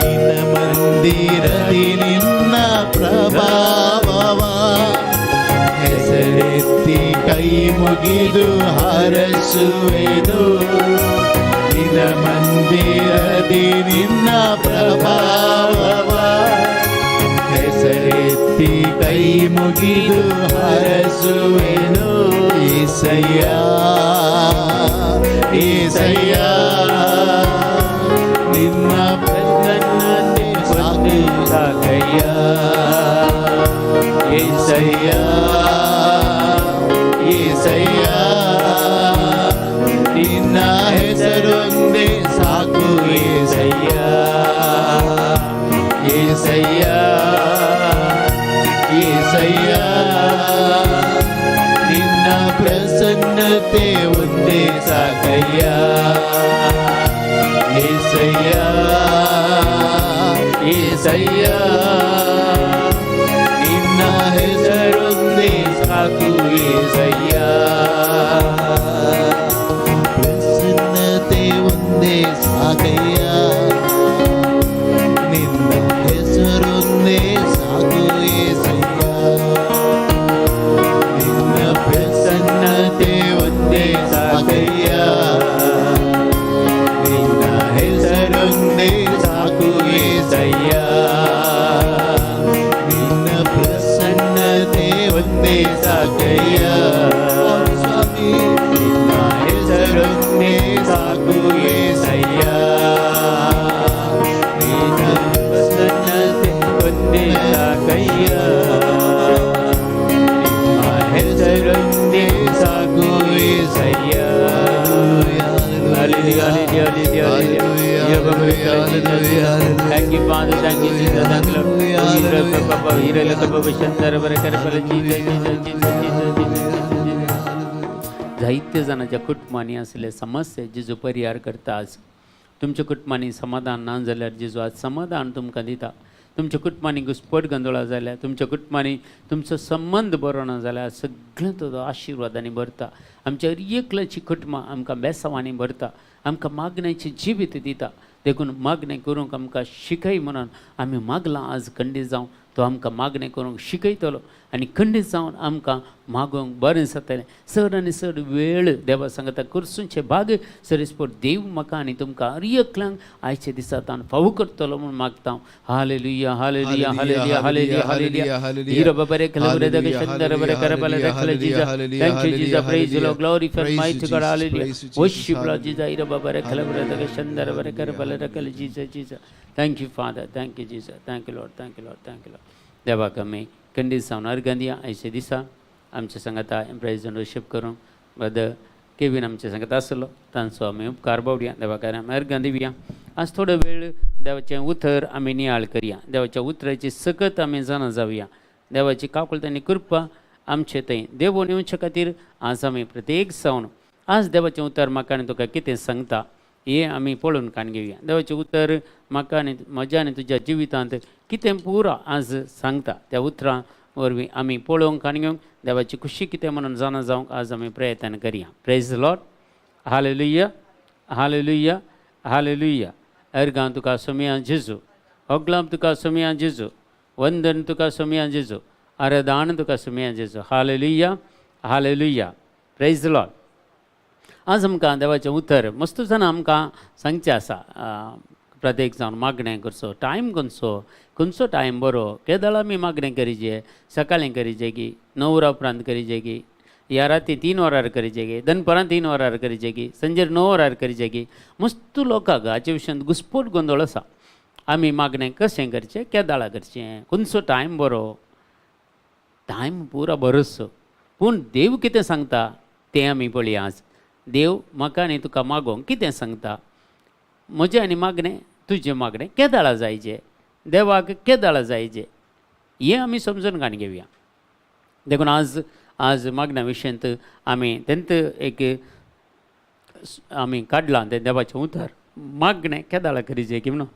ನಿನ್ನ ಮಂದಿರದಿ ನಿನ್ನ ಪ್ರಭಾವವ ಹೆಸರೆತ್ತಿ ಕೈ ಮುಗಿ ಮುಗಿದು ಹರಸುವೆನು. ನಿನ್ನ ಮಂದಿರದಿ ನಿನ್ನ ಪ್ರಭಾವವ ಹೆಸರೆತ್ತಿ ಕೈ ಮುಗಿದು ಹರಸುವೆನು. ಏಸಯ್ಯ, ಏಸಯ್ಯ, ನಿನ್ನ ಪ್ರಸನ್ನತೆ ಒಂದೇ ಸಾಕಯ್ಯ. ಏಸಯ್ಯ, ಏಸಯ್ಯ, ನಿನ್ನ ಹೆಸರೊಂದೇ ಸಾಕು ಏಸಯ್ಯ. ಏಸಯ್ಯ, ಏಸಯ್ಯ, ನಿನ್ನ ಪ್ರಸನ್ನತೆ ಒಂದೇ ಸಾಕಯ್ಯ. ಏಸಯ್ಯ, ಏಸಯ್ಯ, ನಿನ್ನ ಹೆಸರೊಂದೇ ಸಾಕು ಏಸಯ್ಯ. ಪ್ರಸನ್ನತೆ ಒಂದೇ ಸಾಕಯ್ಯ, ನಿನ್ನ ಹೆಸರೊಂದೇ ಸಾಕು ಏಸಯ್ಯ. ನಿನ್ನ ಪ್ರಸನ್ನತೆ ಒಂದೇ ಸಾಕಯ್ಯ, ನಿನ್ನ ಹೆಸರೊಂದೇ ಸಾಕು ಏಸಯ್ಯ. ನಿನ್ನ ಪ್ರಸನ್ನತೆ ಒಂದೇ ಸಾಕಯ್ಯ ಸ್ವಾಮಿ, ನಿನ್ನ ಹೆಸರೊಂದೇ ಸಾಕು ಏಸಯ್ಯ. ನಿನ್ನ ಪ್ರಸನ್ನತೆ ಒಂದೇ ಸಾಕಯ್ಯ, ನಿಮ್ಮ ಹೆಸರೊಂದೇ ಸಾಕು ಏಸಯ್ಯ. Hallelujah, hallelujah, hallelujah. Thank you, Father. Thank you, Jesus. Thank you, Lord. Jesus, Jesus, Jesus, Jesus, Jesus. जायते जाणांच्या कुटुंबांनी आसले समस्या जेजू परिहार करता. आज तुमच्या कुटुंबांनी समाधान ना जाल्यार जेजू आज समाधान तुमकां दिता. तुमच्या कुटुंबांनी घुस्पट गोंदळा जाल्यार, तुमच्या कुटुंबांनी तुमचो संबंद बरो ना जाल्यार सगळें तो आशिर्वादांनी भरता. आमच्या एकल्याची कुटुंबां आमकां बेसांवांनी भरता, आमकां मागण्याची जिवीत दिता. देखून मागणें करूंक आमकां शिकय म्हणून आमी मागलां. आज खंडीत जावन तो आमकां मागणें करूंक शिकयतलो आनी खंडीत जावन आमकां मागूंक बरें जातलें. चड आनी चड वेळ देवा सांगता करसूंचे भाग सरीसपोर देव म्हाका आनी तुमकां हर एकल्यांक आयच्या दिसा ताण फावो करतलो म्हूण मागता. Hallelujah, hallelujah, hallelujah, hallelujah, hallelujah. Hero बरे खले बरे शंदर बरे करबले रखले. Jesus, thank you, Jesus. Praise Lord, glorify mighty God. Hallelujah, worship Lord Jesus. Hero बरे खले बरे शंदर बरे करबले रखले. Jesus, Jesus, thank you, Father. Thank you, Jesus. Thank you, Lord. Thank you, Lord. Thank you, Lord. देवाक आमी खंडीत जावन अर्गां दिया. आयच्या दिसा आमच्या सांगाता प्रायज एंड वर्शीप करूंक ब्रदर केवीन आमच्या सांगाता आसलो, तांचो आमी उपकार बावडया. देवाक आमी अर्गां दिवया. आज थोडो वेळ देवाचें उतर आमी नियाळ करया. देवाच्या उतराची सकत आमी जाणा जावया. देवाची काकुळट आनी कृपा आमचे थंय देवून येवचे खातीर आज आमी प्रत्येक जावन आज देवाचें उतर म्हाका आनी तुका कितें सांगता हें आमी पळोवन काण घेवया. देवाचें उतर म्हाका आनी म्हज्या आनी तुज्या जिवितांत कितें पुरा आज सांगता त्या उतरां वरवीं आमी पळोवंक काण घेवंक, देवाची खुशी कितें म्हणून जाणा जावंक आज आमी प्रयत्न करया. Praise Lord. Hallelujah, hallelujah, hallelujah. अर्गां तुका सोमया जेजू, होगलाम तुका सोमया जेजू, वंदन तुका सोमया जेजू, आराधन तुका सोमया जेजू. Hallelujah, hallelujah. Praise Lord. आज आमकां देवाचें उतर मस्त जाणां आमकां सांगचें आसा. प्रत्येक जावन मागणें करचो टायम खंयचो, खंयचो टायम बरो, केदळ आमी मागणें करीचे? सकाळीं करीचे की 9 वरां उपरांत करीचे की या राती 3 वरार करीचे की दनपरां 3 वरार करीचे की संजेर 9 वरार करीचे की? मस्त लोकांक हाचे विशयांत घुस्पट गोंदळ आसा. आमी मागणें कशें करचें, केदाळा करचें, खंयचो टायम बरो? टायम पुरा बरोचसो, पूण देव कितें सांगता तें आमी पळया. आज देव म्हाका आनी तुका मागोवंक कितें सांगता? म्हजें आनी मागणें तुजें मागणें केदाळा जायचें, देवाक केदाळा जायचें हें आमी समजून काण घेवया. देखून आज आज मागण्या विशयांत आमी तेंत एक आमी काडलां तें देवाचें उतर, मागणें केदाळा करीचें की म्हणून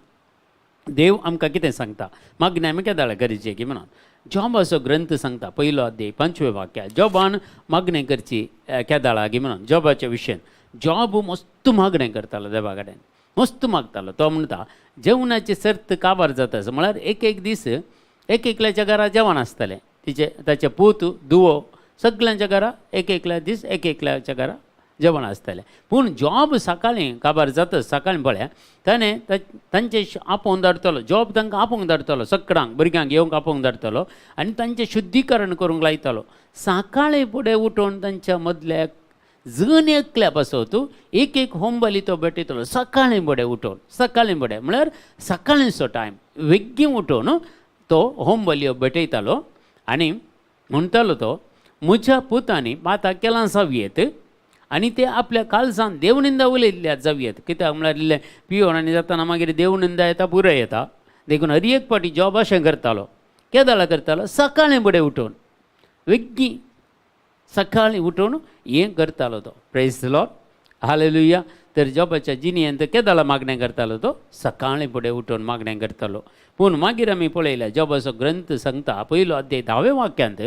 देव आमकां कितें सांगता, मागणें आमी केदाळा करीचें की म्हणून. जॉबाचो ग्रंथ सांगता, पयलो अध्याय 5वें वाक्य, जॉबान मागणें करची केदाळा की म्हणून. जॉबाच्या विशयान जॉब मस्त मागणें करतालो, देवा कडेन मस्त मागतालो. तो म्हणटा जेवणाची सर्त काबार जाता, म्हळ्यार एक एक दीस एक एकल्याच्या घरा जेवण आसतालें, तिचे ताचे पूत दुवो सगल्यांच्या घरा एक एकल्या दीस एक एकल्याच्या घरा जेवण आसतालें. पूण जॉब सकाळीं काबार जातच सकाळीं पळया ताणें तांचे आपोवन धाडटलो, जॉब तांकां आपोवंक धाडटलो, सगळ्यांक भुरग्यांक येवंक आपोवंक धाडटलो आनी तांचें शुद्धीकरण करूंक लायतालो. सकाळीं फुडें उठोवन तांच्या मदल्या जण एकल्या पासत एक एक होमबली तो भेटयतलो. सकाळीं फुडें उठोवन, सकाळीं फुडें म्हळ्यार सकाळींचो टायम वेगीं उठोवन तो होमबलयो भेटयतालो आनी म्हणटालो तो म्हज्या पुतांनी पातां केलां जावयेत आनी ते आपल्या काळजान देवनिंदा उलयल्ल्या जावयेत. कित्याक म्हळ्यार इल्लें पियोन आनी जातना मागीर देवनिंदा येता, पुराय येता. देखून हर एक फावटी जॉब अशें करतालो. केदाळा करतालो? सकाळीं फुडें उठोवन वेगीं सकाळीं उठोवन हें करतालो तो. Praise the Lord, hallelujah. तर जॉबाच्या जिणेंत केदाळा मागणें करतालो तो? सकाळीं फुडें उठोवन मागणें करतालो. पूण मागीर आमी पळयल्या जॉबाचो ग्रंथ सांगता पयलो अध्याय 10व्या वाक्यांत,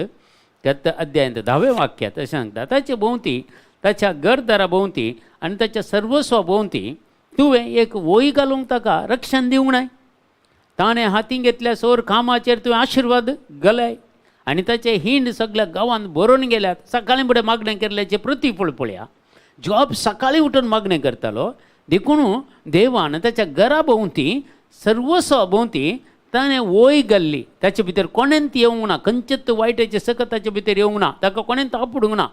त्यात अध्यायांत 10व्या वाक्यांत अशें सांगता, ताचे भोंवती, ताच्या घरदारा भोंवती आनी ताच्या सर्वस्वा भोंवती तुवें एक वय घालूंक ताका रक्षण दिवंक नाय. ताणें हातीं घेतल्या सोर कामाचेर तुवें आशिर्वाद घालय आनी ताचे हिंड सगळ्या गांवांत बरोवन गेल्यात. सकाळीं फुडें मागणें केल्ल्याचें प्रतिफळ पळया. जॉब सकाळीं उठून मागणें करतालो देखून देवान ताच्या घरा भोंवती सर्वस्वा भोंवती ताणें वय घाल्ली. ताचे भितर कोणेंत येवंक ना, खंयचेच वायटाचें सकत ताचे भितर येवंक ना, ताका कोणेंत आपडूंक ना.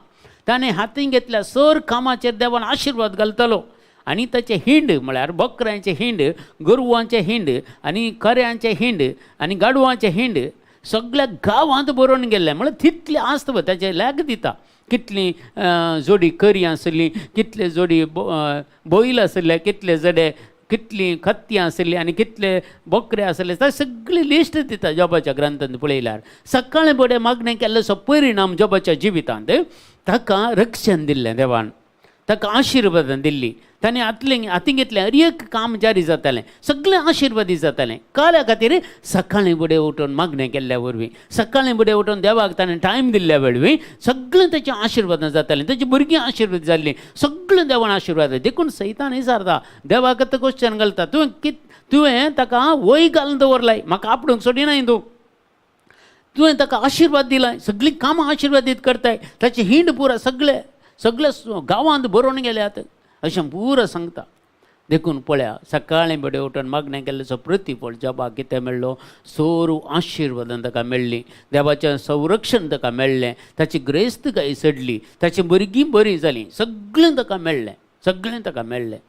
ताणें हातीं घेतल्या सर कामाचेर देवान आशिर्वाद घालतालो आनी ताचे हिंड म्हळ्यार बकऱ्यांचे हिंड, गोरवांचे हिंड आनी कऱ्यांचे हिंड आनी गाडवांचे हिंड सगळ्या गांवांत बरोवन गेल्लें. म्हळ्यार तितली आस्त ताचे लॅग दिता, कितली जोडी करी आसली, कितले जोडी बैल आसले, कितले जडे, कितली खत्ती आसली आनी कितले बकरे आसले, ते सगळी लिस्ट दिता जॉबाच्या ग्रंथांत पळयल्यार. सकाळीं फुडें मागणें केल्ल्याचो परिणाम जॉबाच्या जिवितांत ताका रक्षण दिल्लें देवान, ताका आशिर्वादान दिल्ली. ताणें हातीं घेतलें हर एक काम जारी जातालें, सगळें आशिर्वादी जातालें. काल्या खातीर सकाळीं फुडें उठून मागणें केल्ल्या वरवीं, सकाळीं फुडें उठून देवाक ताणें टायम दिल्ल्या वरवीं सगळें ताचें आशिर्वादां जातालें. ताची भुरगीं आशिर्वाद जाल्लीं, सगळें देवान आशिर्वाद. देखून सैतान विचारता देवाक आतां क्वेश्चन घालता, तुवें ताका वय घालून दवरलाय, म्हाका आपडूंक सोडिनाय तूं, तुवें ताका आशिर्वाद दिलाय, सगळीं कामां आशिर्वादीत करताय, ताचे हिंड पुरा सगळे सगळे गांवांत बरोवन गेल्यात अशें पुरो सांगता. देखून पळया सकाळीं बडें उठून मागणें केल्ल्याचो प्रतिफळ जॉबाक कितें मेळ्ळो? सोरू आशिर्वादान ताका मेळ्ळी, देवाचें संरक्षण ताका मेळ्ळें, ताची ग्रेस्तकाय चडली, ताची भुरगीं बरीं जालीं, सगळें ताका मेळ्ळें, सगळें ताका मेळ्ळें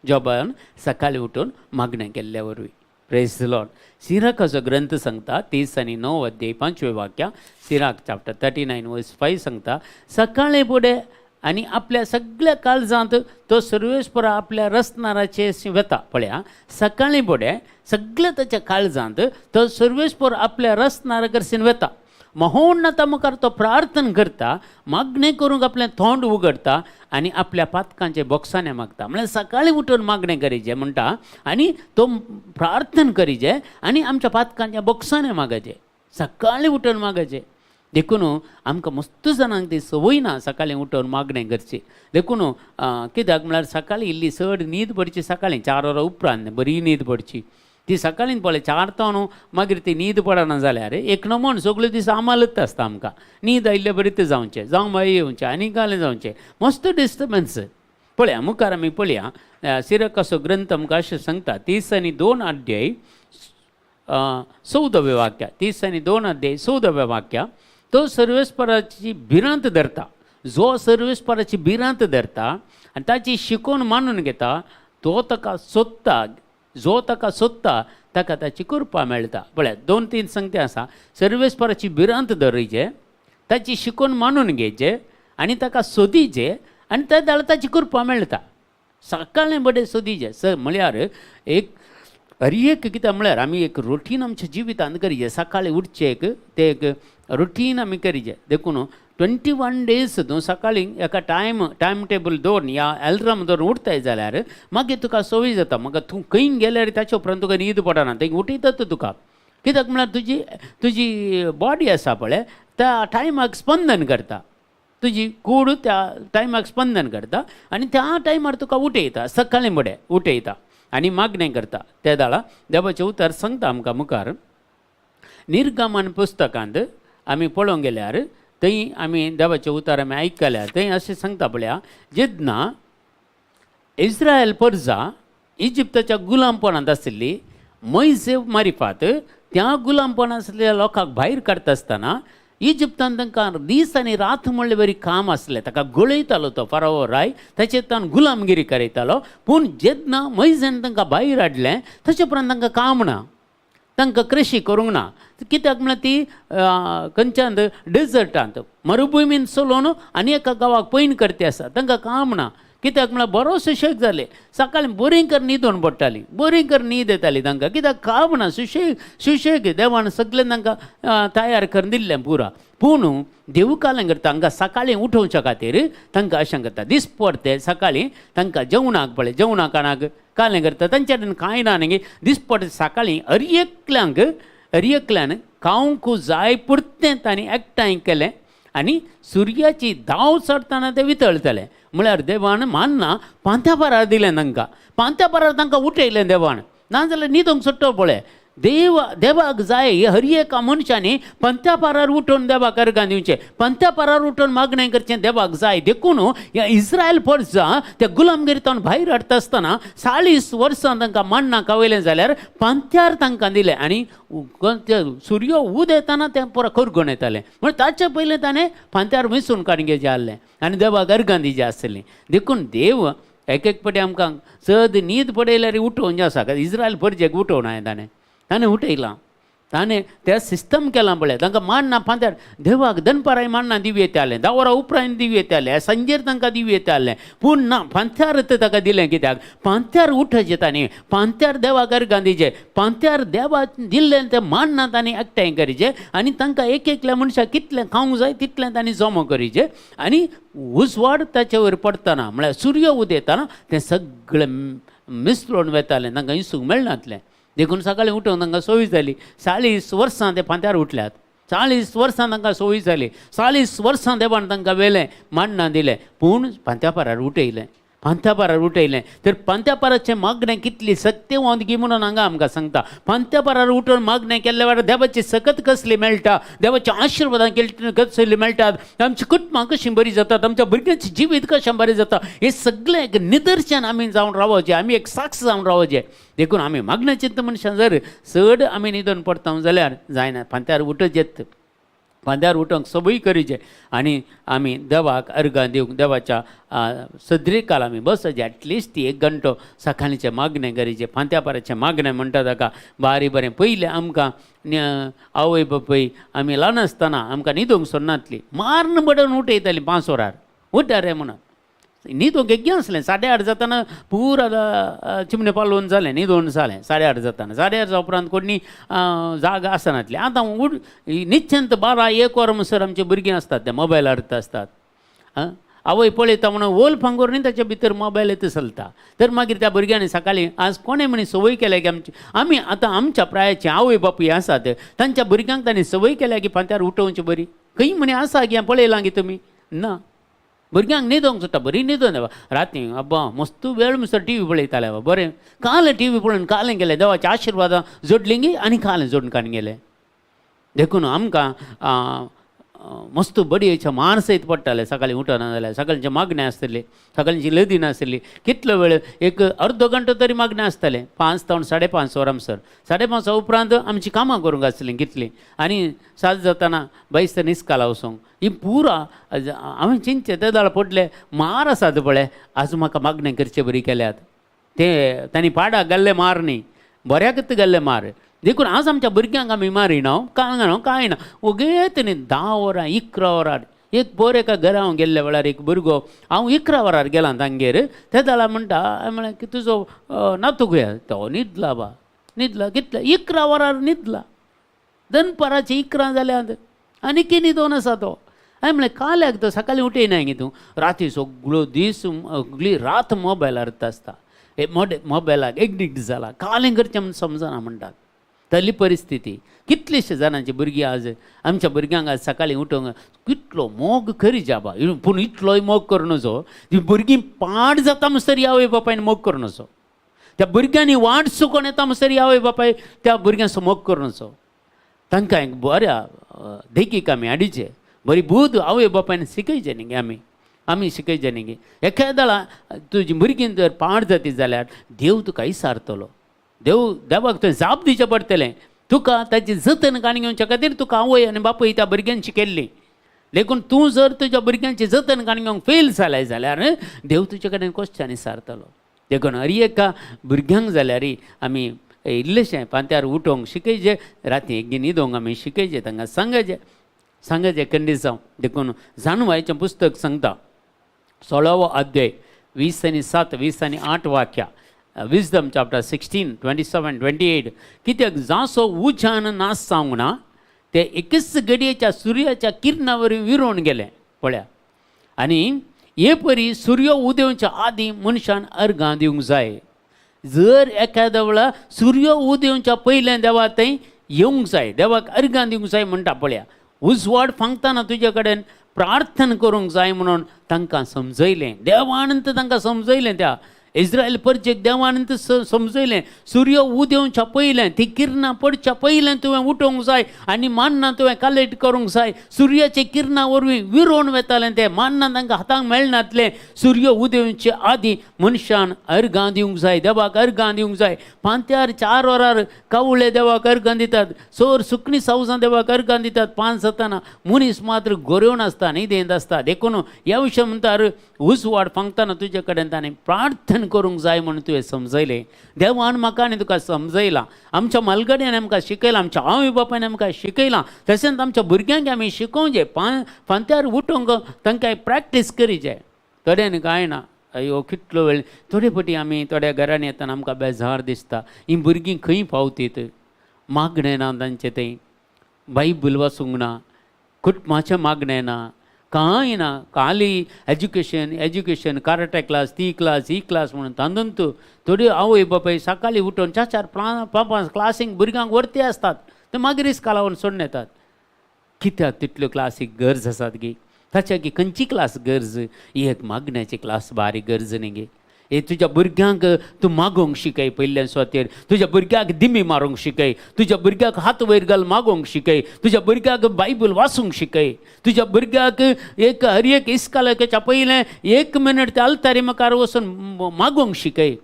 जॉबान सकाळीं उठून मागणें केल्ल्या वरवीं. Praise the Lord. सिराकाचो ग्रंथ सांगता 39 अध्याय 5वें वाक्य, सिराक चॅप्टर 39 वर्स 5 सांगता, सकाळीं फुडें आनी आपल्या सगळ्या काळजांत तो सर्वेस्परा आपल्या रसनाराचे वता. पळया सकाळीं फुडें सगळ्या ताच्या काळजांत तो सर्वेस्पर आपल्या रसनारा कडसून वता. महोन्नता मुखार तो प्रार्थना करता, मागणें करूंक आपलें तोंड उगडटा आनी आपल्या पातकांचे बोक्साने मागता. म्हळ्यार सकाळीं उठून मागणें करीचें म्हणटा आनी तो प्रार्थना करीचें आनी आमच्या पातकांच्या बोक्साने मागचें, सकाळीं उठून मागचें. देखून आमकां मस्त जाणांक ती संवय ना सकाळीं उठून मागणें करची. देखून कित्याक म्हळ्यार सकाळीं इल्ली चड न्हीद पडची, सकाळीं 4 वरां उपरांत बरी न्हीद पडची. ती सकाळीं पळय 4 तावन मागीर ती न्हीद पडना जाल्यार एक नमोन सगळे दीस आमालत आसता आमकां. न्हीद आयिल्ले बरी जावचें, जावं मागीर येवचें आनी घालें जावचें, मस्त डिस्टर्बन्स. पळया मुखार आमी पळया सिरकाचो ग्रंथ आमकां अशें सांगता 32 अध्याय 14व्या वाक्या, 32 अध्याय 14व्या वाक्या, तो सर्वेस्पराची भिरांत धरता. जो सर्वेस्पराची भिरांत धरता आनी ताची शिकोवन मानून घेता तो ताका सोदता, जो ताका सोदता ताका ताची कृपा मेळटा. पळया 2-3 संगते आसा, सर्वेस्पराची भिरांत धरचे, ताची शिकोवन मानून घेवचे आनी ताका सोदीचे आनी त्या जाल्यार ताची कृपा मेळटा. सकाळीं बरें सोदीचे सर म्हळ्यार एक हर एक कितें म्हळ्यार आमी एक रुटीन आमच्या जिवितांत करीचे. सकाळीं उठचें एक तें एक रुटीन आमी करीचे. देखून 21 डेज तूं सकाळीं एका टायम टेबल दवरून या एलार्म दवरून उठताय जाल्यार मागीर तुका संवय जाता. मागीर तूं खंय गेल्यार ताचे उपरांत तुका न्हीद पडना, थंय उठयतात तुका. कित्याक म्हळ्यार तुजी तुजी बॉडी आसा पळय त्या टायमाक स्पंदन करता, तुजी कूड त्या टायमाक स्पंदन करता आनी त्या टायमार तुका उठयता, सकाळीं फुडें उठयता आनी मागणें करता. ते दाळा देवाचें उतर सांगता आमकां मुखार निर्गमन पुस्तकांत आमी पळोवंक गेल्यार थंय आमी देवाचें उतार आमी आयकल्या. थंय अशें सांगता पळया, जेन्ना इस्रायल परजा इजिप्ताच्या गुलामपणांत आशिल्ली, मोयजे मारिफात त्या गुलामपणांत आसलेल्या लोकांक भायर काडटा आसतना इजिप्तान तांकां दीस आनी रात म्हणले बरी काम आसलें. ताका गळयतालो तो फाराओ राय, ताचेर ताण गुलामगिरी करयतालो. पूण जेन्ना मोयजेन तांकां भायर हाडलें ताचे उपरांत तांकां काम ना, तांकां कृशी करूंक ना. कित्याक म्हळ्यार ती खंयच्यान डेजर्टांत मरुभुमीन चलोवन आनी एका गांवाक पैन करती आसा, तांकां काम ना. कित्याक म्हळ्यार बरो सुशेग जाले, सकाळीं बरी कर न्हिदोन पडटाली, बरी कर न्हीद येताली तांकां, कित्याक काम ना, सुशेग सुशेग देवान सगळें तांकां तयार करून दिल्लें पुरा. पूण देव कालें करता तांकां सकाळीं उठोवच्या खातीर तांकां अशें करता, दिसपडटे सकाळीं तांकां जेवणाक पळय जेवणाक खाणाक कालें करता, तांच्या कडेन कांय ना न्ही. दिसपडटे सकाळीं हर एकल्यांक हर एकल्यान खावंक जाय पुरतें तांणी एकठांय केलें आनी सुर्याची धांव चडटना ते वितळतले. म्हळ्यार देवान मान्ना पांत्या पारार दिलें तांकां, पांत्या पारार तांकां उठयलें देवान, नाजाल्यार न्हिदोंक सुट्टो पळय. देव देवाक जाय हर एका मनशांनी पंत्या पारार उठून देवाक अर्गां दिवचें, पंत्या पारार उठून मागणें करचें देवाक जाय. देखून ह्या इस्रायल परजा त्या गुलामगिरींतल्यान भायर हाडटा आसतना 40 वर्सां तांकां मान्ना खावयलें जाल्यार पंत्यार तांकां दिलें आनी सूर्य उदेताना तें पुरो करगून येतालें. म्हण ताचे पयलें ताणें फांत्यार मिसून काडून घेवचें आहलें आनी देवाक अर्गां दिवचें आसलीं. देखून देव एक एक पटी आमकां चड न्हीद पडयल्यार उठोवन आसा, इस्रायल परजेक उठोवन हांवें ताणें ताणें उठयलां, ताणें तें सिस्टम केलां पळय. तांकां मान्ना फांत्यार देवाक दनपाराय मान्ना दिवं येतालें, 10 वरां उपरांत दिवं येतालें, सांजेर तांकां दिवं येतालें, पूण ना फांत्यार ताका दिलें. कित्याक पांत्यार उठचें तांणी, पांत्यार देवाक अर्गां दिवचें, पांत्यार देवाक दिल्लें तें मान्ना तांणी एकठांय करचें आनी तांकां एक एकल्या मनशाक कितलें खावंक जाय तितलें तांणी जमो करचें आनी उजवाड ताचे वयर पडटना म्हळ्यार सूर्य उदेताना तें सगळें मिसळून वेतालें, तांकां इसूंक मेळनातलें. देखून सकाळीं उठून तांकां सोय जाली. 40 वर्सां ते फांत्यार उठल्यात, 40 वर्सां तांकां सोय जाली, 40 वर्सां देवान तांकां वेलें मान्ना दिलें, पूण फांत्या पारार उठयलें, फांत्या पारार उठयलें. तर फांत्या पाराचें मागणें कितली सत्यवंत गी म्हणून हांगा आमकां सांगता. फांत्या पारार उठून मागणें केल्ल्या वेळार देवाची सकत कसली मेळटा, देवाच्या आशिर्वादां कसली मेळटात, आमची कुटुंबां कशीं बरीं जातात, आमच्या भुरग्यांचें जिवीत कशें बरें जाता, हें सगळें एक निदर्शन आमी जावन रावचें, आमी एक साक्ष जावन रावचें. देखून आमी मागण्याचें मनशां जर चड आमी न्हिदून पडटा जाल्यार जायना, फांत्यार उठचेत, फांत्यार उठोवंक संवय करचें आनी आमी देवाक अर्गां दिवंक देवाच्या सदरेकाल आमी बसचें. एटलिस्ट 1 घंटो सकाळचें मागणें करचें, फांत्या पाराचें मागणें म्हणटा ताका बारी बरें. पयलें आमकां आवय बापूय आमी ल्हान आसतना आमकां न्हिदूंक सोडनातली, मारून बडोवन उठयतालीं 5 वरार, उठा रे म्हणून. न्हिदूंक एग्गे आसलें, 8:30 जातना पुरा चिमणे पालोवन जालें, न्हिदोवन जालें 8:30 जातना. 8:30 उपरांत कोणी जाग आसनातली. आतां निश्चंत 12-1 वर म्हणसर आमची भुरगीं आसतात ते मोबायलार आसतात. आं आवय पळयता म्हणून ओल फांगोर न्ही ताच्या भितर मोबायल येता चलता. तर मागीर त्या भुरग्यांनी सकाळीं आज कोणें म्हणी संवय केल्या की आमची आमी आतां आमच्या प्रायाची आवय बापूय आसात तांच्या भुरग्यांक तांणी संवय केल्या की फांत्यार उठोवची बरी खंय म्हणी आसा की पळयलां की तुमी ना. भुरग्यांक न्हिदोंक सोदता, बरी न्हिदोन देवा राती अब्बा मस्त वेळ म्हणसर टी व्ही पळयताले बाबा, बरें कालें टी व्ही पळोवन कालें गेलें, देवाच्या आशिर्वादां जोडलीं गी आनी कालें जोडून काडून गेलें. देखून आमकां मस्त बडयेचे मार सयत पडटाले सकाळीं उठना जाल्यार. सकाळचें मागणें आसतलें, सकाळची लदीन आसतली, कितलो वेळ एक अर्दो घंटो तरी मागणें आसतालें, 5 जावन 5:30 वरां म्हणसर. 5:30 उपरांत आमचीं कामां करूंक आसलीं कितलीं आनी 7 जातना बैस निस्काला वचोंक ही पुरा हांवें चिंतचें ते दाळ पडले मार आसात पळय, आज म्हाका मागणें करचे बरी केल्यात ते तांणी पाडाक घाल्ले मार न्ही, बऱ्याकच घाल्ले मार. देखून आज आमच्या भुरग्यांक आमी मारिना, कांय ना कांय ना, ओगेत न्ही 10 वरां 11 वरां. एक पोर एका घरा हांव गेल्ल्या वेळार एक भुरगो हांव 11 वरार गेलां तांगेर, ते जाल्यार म्हणटा हांवें म्हणलें की तुजो नातू खंय, तो न्हिदला बा, न्हिदला कितले 11 वरार न्हिदला, दनपाराचे 11 जाल्यात आनी की न्हिदोन आसा तो. हांवें म्हणलें काल्याक तो सकाळीं उठयना गे तूं, राती सगळो दीस सगळी रात मोबायलार आसता, हे मोबायलाक एडिक्ट जाला, कालें करचें म्हूण समजना म्हणटात. तली परिस्थिती कितलेशे जाणांची भुरगीं आज आमच्या भुरग्यांक आज सकाळीं उठोवंक कितलो मोग करी जाबा, पूण इतलोय मोग करूं नजो, ती भुरगीं पाड जाता म्हणसर आवय बापायन मोग करूं नजो, त्या भुरग्यांनी वाट चुकोन येता म्हणसर आवय बापाय त्या भुरग्यांचो मोग करूं नजो. तांकां एक बऱ्या देखीक आमी हाडीचे, बरी बूद आवय बापायन शिकयचें न्ही गे, आमी आमी शिकयचें न्ही गे. एखाद्या तुजी भुरगीं जर पाड जाती जाल्यार देव तुका इसारतलो. देव देवाक तुवें जाप दिवचें पडटलें. तुका ताची जतन काणी घेवच्या खातीर तुका आवय आनी बापूय त्या भुरग्यान शिकयल्ली. देखून तूं जर तुज्या भुरग्यांची जतन काणी घेवंक फेल जाल्यार जाल्यार देव तुजे कडेन क्वेश्चन विचारतलो. देखून हर एका भुरग्यांक जाल्यार आमी इल्लेशें पांत्यार उठोवंक शिकयचें, राती एक न्हिदोंक आमी शिकयचें, तांकां सांगचें सांगचें कंडिसांव. देखून जाणवायचें पुस्तक सांगता 16वो अध्याय 20 आनी 7 20 आनी 8 वाक्या, विजडम चॅप्टर 16 27 28. कित्याक जासो उज्यान नाश जावंक ना ते एकच घडयेच्या सुर्याच्या किरणां वरवीं विरोवन गेले पळया. आनी हे परी सूर्य उदेवच्या आदीं मनशान अर्गां दिवंक जाय. जर एखाद्या वेळार सूर्य उदेवच्या पयलें देवा थंय येवंक जाय, देवाक अर्गां दिवंक जाय म्हणटा पळया. उजवाड फांकतना तुजे कडेन प्रार्थना करूंक जाय म्हणून तांकां समजयलें देवान, तांकां समजयलें त्या इस्रायल परचेक देवान समजयलें. सूर्य उदेवच्या पयलें, ती किरणां पडच्या पयलें तुवें उठोवंक जाय आनी मान्नां तुवें कलेक्ट करूंक जाय. सुर्याचे किरणां वरवीं विरोवन वेतालें तें मान्नां तांकां हातांक मेळनातलें. सूर्य उदेवचे आदीं मनशान अर्गां दिवंक जाय, देवाक अर्गां दिवंक जाय. पांत्यार 4 वरार कावळे देवाक अर्गां दितात, सोर सुकणी सावजां देवाक अर्गां दितात. 5 जाताना मनीस मात्र गोरेवन आसता, न्हिदेंत आसता. देखून ह्या विशय म्हणटार उजवाड फांकतना तुजे कडेन ताणें प्रार्थना करूंक जाय म्हणून तुवें समजयलें. देवान म्हाका आनी तुका समजयलां, आमच्या मालगड्यान आमकां शिकयलां, आमच्या आवय बापायन आमकां शिकयलां. तशेंच आमच्या भुरग्यांक आमी शिकोवंक जाय. फांत्यार उठोवंक तांकां प्रॅक्टीस करी जाय. थोड्यांनी कांय ना, अयो कितलो वेळ. थोडे फावटी आमी थोड्या घरांनी येतना आमकां बेजार दिसता, हीं भुरगीं खंय पावतीत, मागणें ना तांचें, थंय बायबल वाचूंक ना, कुटुंबाचें मागणें ना, कांय ना. खाली एज्युकेशन एज्युकेशन, कराटे क्लास, ती क्लास, ही क्लास म्हणून तातूंत थोड्यो आवय बापाय सकाळीं उठून 4 4 5 5 क्लासींक भुरग्यांक व्हरती आसतात, ते मागीर इस्कालावन सोडून येतात. कित्याक तितल्यो क्लासीक गरज आसात गी? ताच्या की खंयची क्लास गरज? ही एक मागण्याची क्लास बारीक गरज न्ही गे. हे तुज्या भुरग्यांक तूं मागोवंक शिकय पयल्या सुवातेर, तुज्या भुरग्याक दिमी मारूंक शिकय, तुज्या भुरग्याक हात वयर घाल मागोवंक शिकय, तुज्या भुरग्याक बायबल वाचूंक शिकय, तुज्या भुरग्याक एक हर एक इस्कालाच्या पयलें 1 मिनट त्या अल्तारी मुखार वचून मागोवंक शिकय.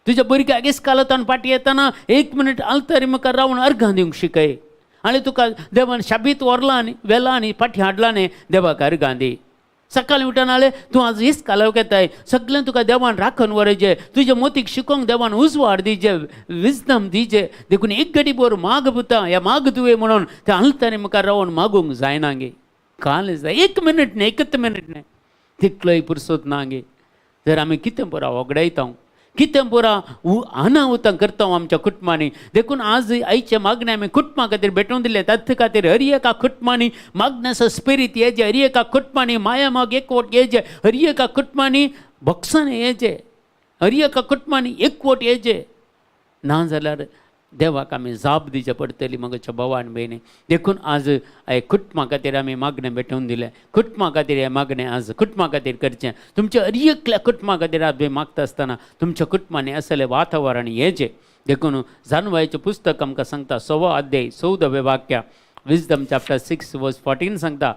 तुज्या भुरग्याक इस्कालांतल्यान फाटीं येतना 1 मिनट अल्तारी मुखार रावन अर्गां दिवंक शिकय. आनी तुका देवान शाबीत व्हरलां आनी व्हेलां आनी फाटीं हाडलां न्ही, देवाक अर्गां दी. सकाळीं उठून आले तूं आज इस्कालाक येताय, सगळें तुका देवान राखून व्हरचें, तुज्या मोतीक शिकोवंक देवान उजवाड दिजे, विजदम दिजे. देखून एक घडी बोर माग पुता, ह्या माग तुवें म्हणून त्या आल्तारी मुखार रावन मागूंक जायना गे. काल जाय 1 मिनट न्ही, 1 मिनट न्ही, तितलोय पुरसोत ना गे. जर आमी कितें पुरा वगडायता, कितें पुरा अनाहुतां करता आमच्या कुटुंबांनी. देखून आज आयचे मागणें आमी कुटुंबा खातीर भेटोवन दिलें. ताचे खातीर हर एका कुटुंबांनी मागण्याचो स्पिरीत येचें, हर एका कुटुंबांनी माया माग एकवट येचें, हर एका कुटुंबांनी भक्षण येचें, हर एका कुटुंबांनी एकवट येचें. ना जाल्यार देवाक आमी जाप दिवचे पडटली म्हज्या भाव आनी भयणी. देखून आज कुटुंबा खातीर आमी मागणें भेटोवन दिलें. कुटुंबा खातीर हें मागणें आज कुटुंबा खातीर करचें. तुमच्या हर एकल्या कुटुंबा खातीर आज मागता आसतना तुमच्या कुटुंबांनी असलें वातावरण येचें. देखून जाणवायचें पुस्तक आमकां सांगता 6वो अध्याय 14वें वाक्य, विजडम चॅप्टर 6 वर्स 14 सांगता,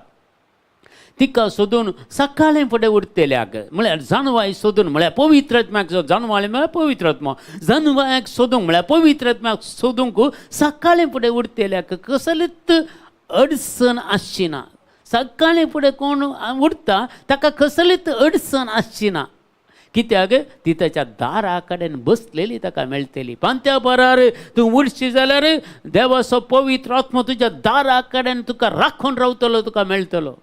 तिका सोदून सकाळीं फुडें उरतल्याक म्हळ्यार जाणवाय सोदून, म्हळ्यार पवित्र आत्म्याक जाणवाय म्हळ्यार पवित्र आत्मा, जाणवायाक सोदूंक म्हळ्यार पवित्र आत्म्याक सोदूंक सकाळीं फुडें उरतल्याक कसलीच अडचण आसची ना. सकाळीं फुडें कोण उरता ताका कसलीच अडचण आसची ना. कित्याक ती ताच्या दारा कडेन बसलेली ताका मेळटली. पांत्या परार तूं उरशी जाल्यार देवाचो पवित्र आत्मो तुज्या दारा कडेन तुका राखून रावतलो, तुका मेळटलो.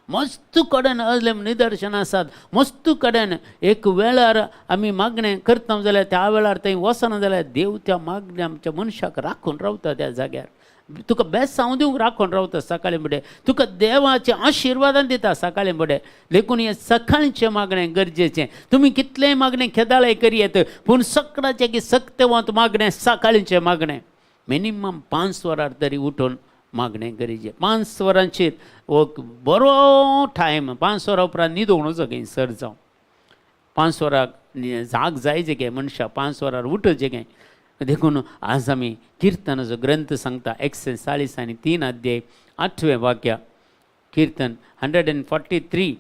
मस्त कडेन असले निदर्शन आसात. मस्त कडेन एक वेळार आमी मागणें करता जाल्यार त्या वेळार थंय वचना जाल्यार देव त्या मागण्या आमच्या मनशाक राखून रावता त्या जाग्यार. तुका बेसांव दिवंक राखून रावता सकाळीं फुडें, तुका देवाचे आशिर्वादान दिता सकाळीं फुडें. देखून हें सकाळचें मागणें गरजेचें. तुमी कितलेंय मागणें खेदाळें करयेत, पूण सकाळचें की सक्तवंत मागणें सकाळचें मागणें मिनिमम 5 वरां तरी उठून मागणें गरजेचें. 5 वरांचेर हो बरो टायम. 5 वरां उपरांत न्हिदोवंक गे सर जावं. 5 वरां जाग जाय जे गे मनशाक, 5 वरां उठचें गे. देखून आज आमी किर्तनाचो ग्रंथ सांगता 143 अध्याय 8वें वाक्य, किर्तन 143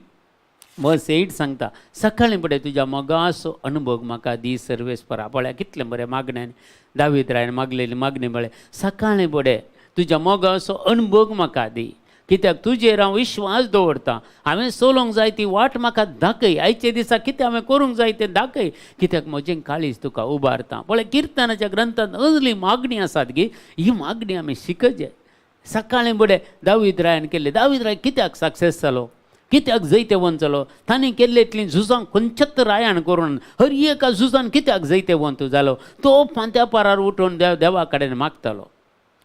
वर्स 8 सांगता, सकाळीं फुडें तुज्या मोगाचो अनुभव म्हाका दी सर्वेस्परा. पळया कितलें बरें मागण्यान दावीद रायान मागलेली मागणी. पळय, सकाळीं फुडें तुज्या मोगाचो अनुभव म्हाका दी, कित्याक तुजेर हांव विश्वास दवरतां. हांवें चलोवंक जाय ती वाट म्हाका दाखय, आयचे दिसा कितें हांवें करूंक जाय तें दाखय, कित्याक म्हजें काळीज तुका उबारता. पळय किर्तनाच्या ग्रंथांत असली मागणी आसात की ही मागणी आमी शिकचे. सकाळीं फुडें दावीद रायान केल्ली. दावीद राय कित्याक सक्सेस जालो, कित्याक जैतेवंत जालो? ताणें केल्ले इतलीं झुजां खंयच्याच रायान करून हर एका झुजान कित्याक जैतेवंत जालो? तो फांत्या पारार उठून देवा कडेन मागतालो.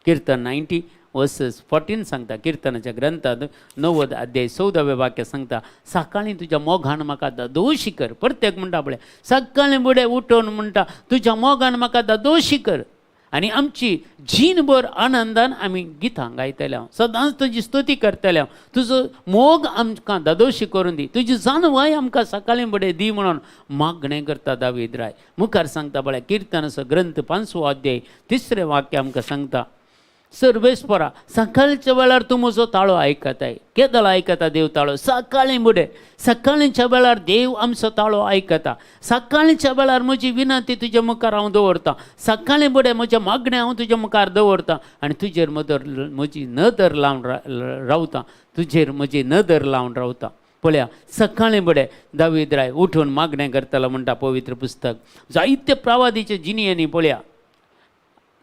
किर्तन 90 वर्सेस 14 सांगता, किर्तनाच्या ग्रंथांत 90 अध्याय 14वें वाक्य सांगता, सकाळीं तुज्या मोगान म्हाका दादोशी कर. प्रत्येक म्हणटा पळय, सकाळीं फुडें उठून म्हणटा तुज्या मोगान म्हाका दादोशी कर. आनी आमची जीणभर आनंदान आमी गितां गायतले हांव, सदांच तुजी स्तुती करतले हांव. तुजो मोग आमकां दादोशी करून दी, तुजी जाणवाय आमकां सकाळीं फुडें दी म्हणून मागणें करता दावीद राय. मुखार सांगता पळय, किर्तनाचो ग्रंथ 5वो अध्याय 3रें वाक्य आमकां सांगता, सर्वेस्परा सकाळच्या वेळार तूं म्हजो ताळो आयकताय. केदळ आयकता देव ताळो? सकाळीं फुडें, सकाळींच्या वेळार देव आमचो ताळो आयकता. सकाळींच्या वेळार म्हजी विनंती तुज्या मुखार हांव दवरतां. सकाळीं फुडें म्हजें मागणें हांव तुज्या मुखार दवरतां आनी तुजेर म्हजी नदर लावन रावतां, तुजेर म्हजी नदर लावन रावतां. पळया सकाळीं फुडें दावीद राय उठून मागणें करतलो म्हणटा पवित्र पुस्तक. जायते प्रवादीचे जिणेंनी पळया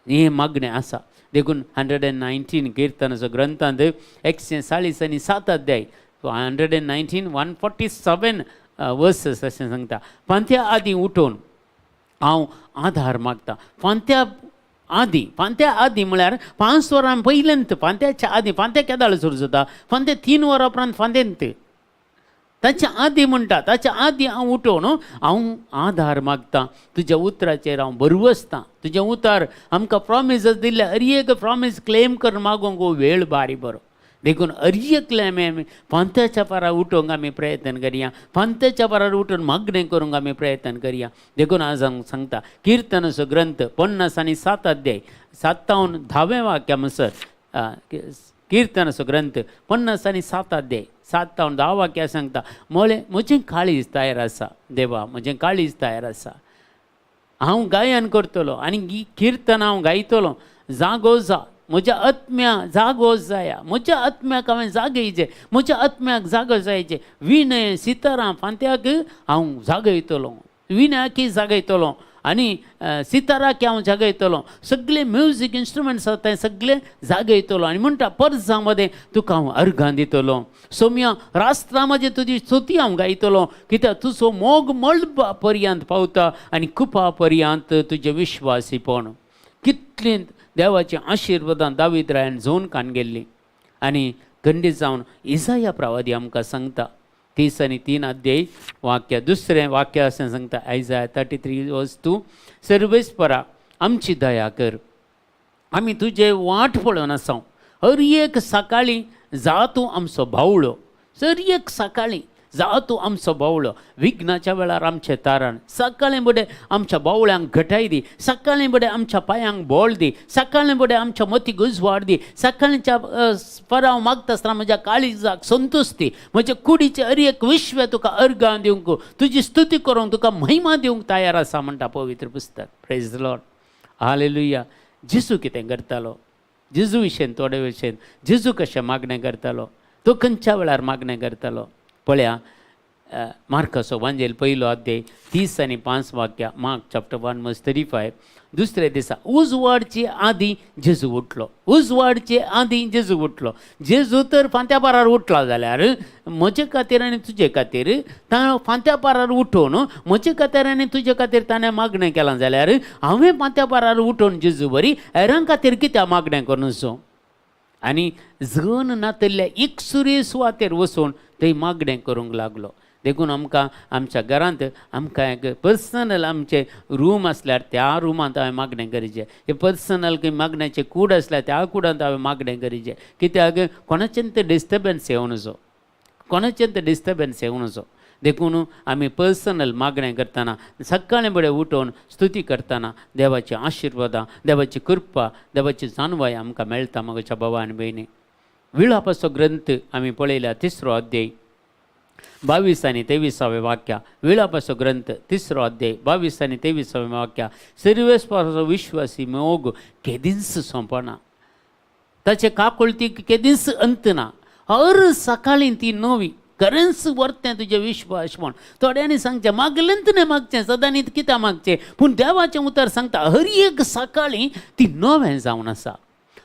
हें मागणें आसा. देखून 119 किर्तनाचो ग्रंथांत 147 अध्याय 119 147 वर्सेस अशें सांगता, फांत्या आदीं उठून हांव आधार मागता. फांत्या आदीं, फांत्या आदीं म्हळ्यार 5 वरां पयल्यांत, फांत्याच्या आदीं. फांत्या केदाळ सुरू जाता? फांत्या 3 वरां उपरांत फांत्यांत. ताच्या आदीं म्हणटा, ताच्या आदीं हांव उठोवन हांव आधार मागता. तुज्या उतराचेर हांव भरवसतां. तुजें उतर आमकां प्रॉमिसस दिल्लें, हर एक प्रॉमीस क्लेम करून मागूंक हो वेळ बारी बरो. देखून हर एकले आमी फांत्याच्या पारार उठोवंक आमी प्रयत्न करया, फांत्याच्या पारार उठून मागणें करूंक आमी प्रयत्न करया. देखून आज हांव सांगता, किर्तनाचो ग्रंथ 57 अध्याय 7 10वें वाक्या म्हणसर, किर्तनाचो ग्रंथ 57 अध्याय 7 10 वाक्या सांगता, म्हळें म्हजें काळीज तयार आसा देवा, म्हजें काळीज तयार आसा, हांव गायन करतलो आनी किर्तन हांव गायतलो. जागो जा म्हज्या आत्म्या, जागो जाया म्हज्या आत्म्याक, हांवें जागयचें, म्हज्या आत्म्याक जागो जायचें. विनय सितारां फांत्याक हांव जागयतलो, विनयाकी जागयतलो आनी सिताराक हांव जागयतलो. सगळे म्युजीक इन्स्ट्रुमेंट्स आसा ते सगळे जागयतलो. आनी म्हणटा परजां मदें तुका हांव अर्घां दितलो, सोम्या राष्ट्रां मदें तुजी स्तुती हांव गायतलो, कित्याक तुजो मोग मळबा पर्यंत पावता आनी कुपा पर्यंत तुजें विश्वासीपण. कितलीं देवाची आशिर्वादां दावीद रायान झोन कान गेल्ली. आनी खंडीत जावन इजाया प्रवादी आमकां सांगता, 33 अध्याय वाक्य 2 वाक्य अशें सांगता, आयजाया 33 वर्स 2, सर्वेस्परा आमची दया कर, आमी तुजे वाट पळोवन आसा. हर एक सकाळीं जा तूं आमचो बावळो, हर एक सकाळीं जा तूं आमचो बावळो. विघ्नाच्या वेळार आमचें तारण. सकाळीं फुडें आमच्या बावळ्यांक घटाय दी, सकाळीं फुडें आमच्या पांयांक बोळ दी, सकाळीं फुडें आमच्या मतीक उजवाड दी. सकाळींच्या पराव मागता आसतना म्हज्या काळीजाक संतोश दी, म्हज्या कुडीचें हर एक विश्व तुका अर्गां दिवंक, तुजी स्तुती करूंक, तुका महिमा दिवंक तयार आसा म्हणटा पवित्र पुस्तक. Praise Lord, hallelujah. जेजू कितें करतालो? जेजू विशयन थोडे विशयन जेजू कशें मागणें करतालो, तो खंयच्या वेळार मागणें करतालो? पळया मार्काचो वांजेल 1 अध्याय 35 वाक्या, मार्क चॅप्टर 1 वर्स 35. दुसऱ्या दिसा उजवाडचे आदीं जेजू उठलो, उजवाडचे आदीं जेजू उठलो. जेजू तर फांत्या पारार उठला जाल्यार म्हजे खातीर आनी तुजे खातीर फांत्या पारार उठोवन म्हजे खातीर आनी तुजे खातीर ताणें मागणें केलां जाल्यार हांवें फांत्या पारार उठोवन जेजू बरी हेरां खातीर कित्याक मागणें करूं सो? आनी जन नातिल्ल्या एकसुरे सुवातेर वचून थंय मागणें करूंक लागलो. देखून आमकां आमच्या घरांत आमकां एक पर्सनल आमचें रूम आसल्यार त्या रुमांत हांवें मागणें करचें, हे पर्सनल खंय मागण्याचें कूड आसल्यार त्या कुडांत हांवें मागणें करचें, कित्याक कोणाचें तें डिस्टर्बन्स येवं नजो, कोणाचें तें डिस्टर्बन्स येवं नजो. देखून आमी पर्सनल मागणें करतना सकाळीं बरें उठोवन स्तुती करतना देवाची आशिर्वादां, देवाची कृपा, देवाची जाणवाय आमकां मेळटा. म्हज्या भावा आनी भयणी, विळापाचो ग्रंथ आमी पळयल्या तिसरो अध्याय 22 आनी 23वें वाक्य. विळापाचो ग्रंथ तिसरो अध्याय 22 आनी 23वें वाक्य. सर्वेस्पराचो विश्वासी मोग केदींच सोंपना, ताचे काकुळतीक केदींच अंत ना. हर सकाळीं ती नवी खरेंच वर्तें तुजें विश्वास म्हण. थोड्यांनी सांगचें मागलेंत न्हय मागचें, सदांनी कित्याक मागचें, पूण देवाचें उतर सांगता हर एक सकाळीं ती नवें जावन आसा.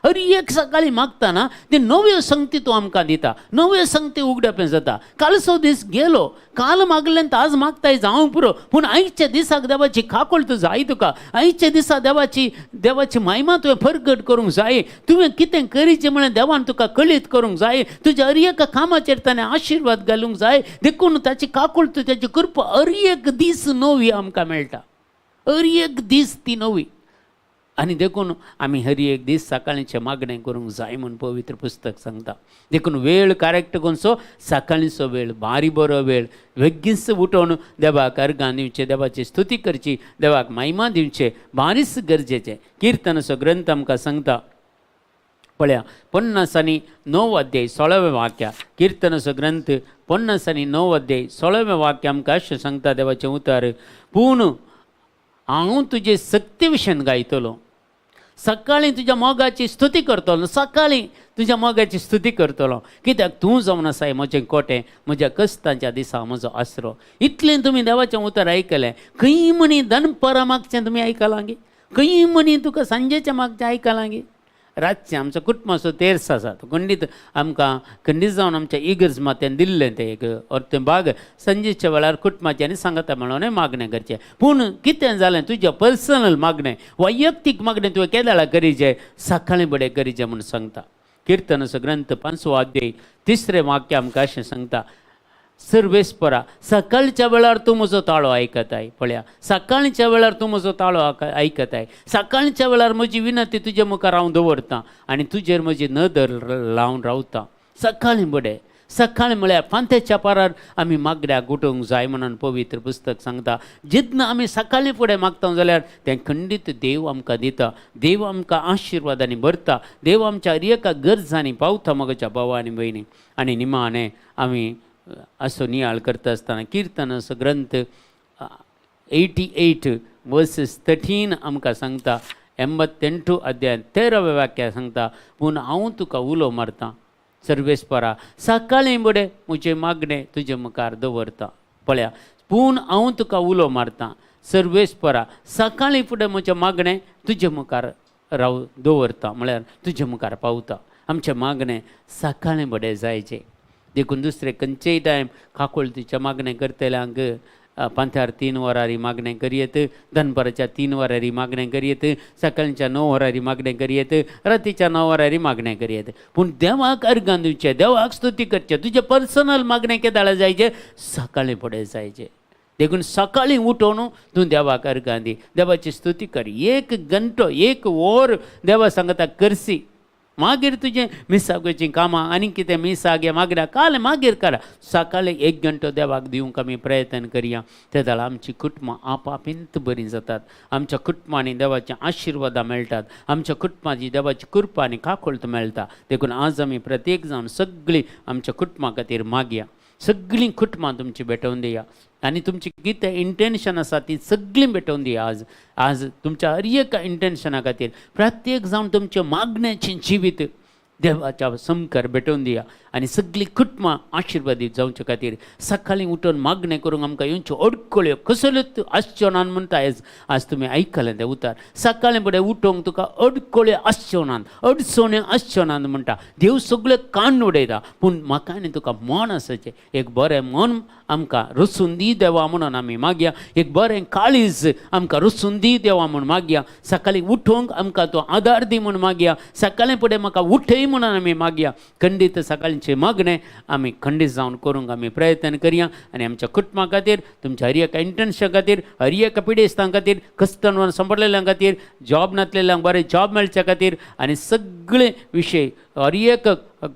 हर एक सकाळीं मागतना ती नव्यो संगती तूं आमकां दिता, नव्यो संगती उगडपें जाता. कालचो दीस गेलो, काल मागलें तर आज मागताय जावंक पुरो, पूण आयच्या दिसाक देवाची काकूळट जाय तुका. आयच्या दिसा देवाची देवाची महिमा तुवें परगट करूंक जाय. तुवें कितें करीचें म्हळ्यार देवान तुका कळीत करूंक जाय. तुज्या हर एका कामाचेर ताणें आशिर्वाद घालूंक जाय. देखून ताची काकूळट, ताची कृपा हर एक दीस नवी आमकां मेळटा, हर एक दीस ती नवी. आनी देखून आमी हर एक दीस सकाळीचें मागणें करूंक जाय म्हूण पवित्र पुस्तक सांगता. देखून वेळ करेक्ट खंयचो, सकाळीचो वेळ बारी बरो वेळ. बेगीच उठोवन देवाक अर्गां दिवचें, देवाची स्तुती करची, देवाक महिमा दिवचें बारीच गरजेचें. किर्तनाचो ग्रंथ आमकां सांगता पळया 59 अध्याय 16वें वाक्य. किर्तनाचो ग्रंथ 59 अध्याय 16वें वाक्य आमकां अशें सांगता देवाचें उतर, पूण हांव तुजे सक्ती विशयान गायतलो, सकाळीं तुज्या मोगाची स्तुती करतलो, सकाळीं तुज्या मोगाची स्तुती करतलो, कित्याक तूं जावन आसाय म्हजें कोटें, म्हज्या कश्टांच्या दिसा म्हजो आसरो. इतलें तुमी देवाचें उतर आयकलें. खंय म्हणी दनपरां मागचें तुमी आयकलां गे, खंय म्हणी तुका सांजेचें मागचें आयकलां गे. रातचें आमचो कुटुंबाचो तेर्स आसा तो खंडीत आमकां खंडीत जावन आमच्या इगर्ज मात्यान दिल्लें तें एक अर्थ भाग सांजेच्या वेळार कुटुंबाचें आनी सांगता म्हणून मागणें करचें. पूण कितें जालें तुजें पर्सनल मागणें, वैयक्तीक मागणें तुवें केदाळा करीचें, सकाळीं बडें करीचें म्हूण सांगता. किर्तनाचो ग्रंथ 5वो अध्याय 3रें वाक्य आमकां अशें सांगता, सर्वेस्परा सकाळच्या वेळार तूं म्हजो ताळो आयकताय. पळया सकाळच्या वेळार तूं म्हजो ताळो आयकताय, सकाळच्या वेळार म्हजी विनंती तुजे मुखार हांव दवरतां आनी तुजेर म्हजी नदर लावन रावता. सकाळीं बडें, सकाळीं म्हळ्यार फांत्याच्या पारार आमी मागड्याक उठोवंक जाय म्हणून पवित्र पुस्तक सांगता. जेन्ना आमी सकाळीं फुडें मागता जाल्यार तें खंडीत देव आमकां दिता, देव आमकां आशिर्वादांनी भरता, देव आमच्या हर एका गरजांनी पावता म्हज्या भावा आनी भयणी. आनी निमाणें आमी असो नियाळ करता आसतना किर्तनाचो ग्रंथ 88 वर्सीस 13 आमकां सांगता, 88 अध्याय 13व्या वाक्या सांगता, पूण हांव तुका उलो मारता सर्वेस्परा सकाळीं बडें म्हजें मागणें तुजे मुखार दवरता. पळया, पूण हांव तुका उलो मारता सर्वेस्परा सकाळीं फुडें म्हजें मागणें तुजे मुखार राव दवरता, म्हळ्यार तुजे मुखार पावता. आमचें मागणें सकाळीं बडें जायचें. देखून दुसरें खंयचेय टायम काकुळतीचें मागणें करतल्यांक पांथ्यार 3 वरारी मागणें करयेत, दनपाराच्या 3 वरारी मागणें करयेत, सकाळच्या 9 वरारी मागणें करयेत, रातीच्या 9 वरारी मागणें करयेत. पूण देवाक अर्गां दिवचें, देवाक स्तुती करचें. तुजें पर्सनल मागणें केदाळा जायचें, सकाळीं फुडें जायचें. देखून सकाळीं उठोवन तूं देवाक अर्गां दी, देवाची स्तुती कर. 1 घंटो 1 वर देवा सांगता करसी, मागीर तुजें मिसागेचीं कामां आनी कितें मिसागे मागीर काल मागीर करा. सकाळीं 1 घंटो देवाक दिवंक आमी प्रयत्न करया. ते जाल्यार आमची कुटुंबां आपापींत बरीं जातात, आमच्या कुटुंबांनी देवाचे आशिर्वादां मेळटात, आमच्या कुटुंबाची देवाची कृपा आनी काकुळट मेळटा. देखून आज आमी प्रत्येक जावन सगळीं आमच्या कुटुंबा खातीर मागया, सगळीं कुटुंबां तुमची भेटोवन दिया आनी तुमची कितें इंटेन्शन आसा ती सगळीं भेटोवन दिया. आज आज तुमच्या हर एका इंटेन्शना खातीर प्रत्येक जावन तुमचें मागण्याचें जिवीत देवाच्या समकार भेटोवन दिया आनी सगळीं कुटुंबां आशिर्वादीत जावचे खातीर सकाळीं उठून मागणें करूंक आमकां येवच्यो अडकळ्यो कसल्योच आसच्यो नात म्हणटा. आयज आज तुमी आयकलें तें उतर, सकाळीं फुडें उठोवंक तुका अडकळ्यो आसच्यो नात, अडचण्यो आसच्यो नात म्हणटा. देव सगळ्यो कान उडयता, पूण म्हाका आनी तुका मन आसाचें एक बरें मन आमकां रसून दी देवा म्हणून आमी मागया, एक बरें काळीज आमकां रसून दी देवा म्हूण मागया. सकाळीं उठोवंक आमकां तो आदार दी म्हूण मागया, सकाळीं फुडें म्हाका उठय म्हणून आमी मागया. खंडीत सकाळचें मागणें आमी खंडीत जावन करूंक आमी प्रयत्न करया आनी आमच्या कुटुंबा खातीर, तुमच्या हर एका इंटर्नशा खातीर, हर एका पिडेस्तां खातीर, कश्टान सांपडलेल्यां खातीर, जॉब नासलेल्यांक बरें जॉब मेळच्या खातीर आनी सगळे विशय हर एक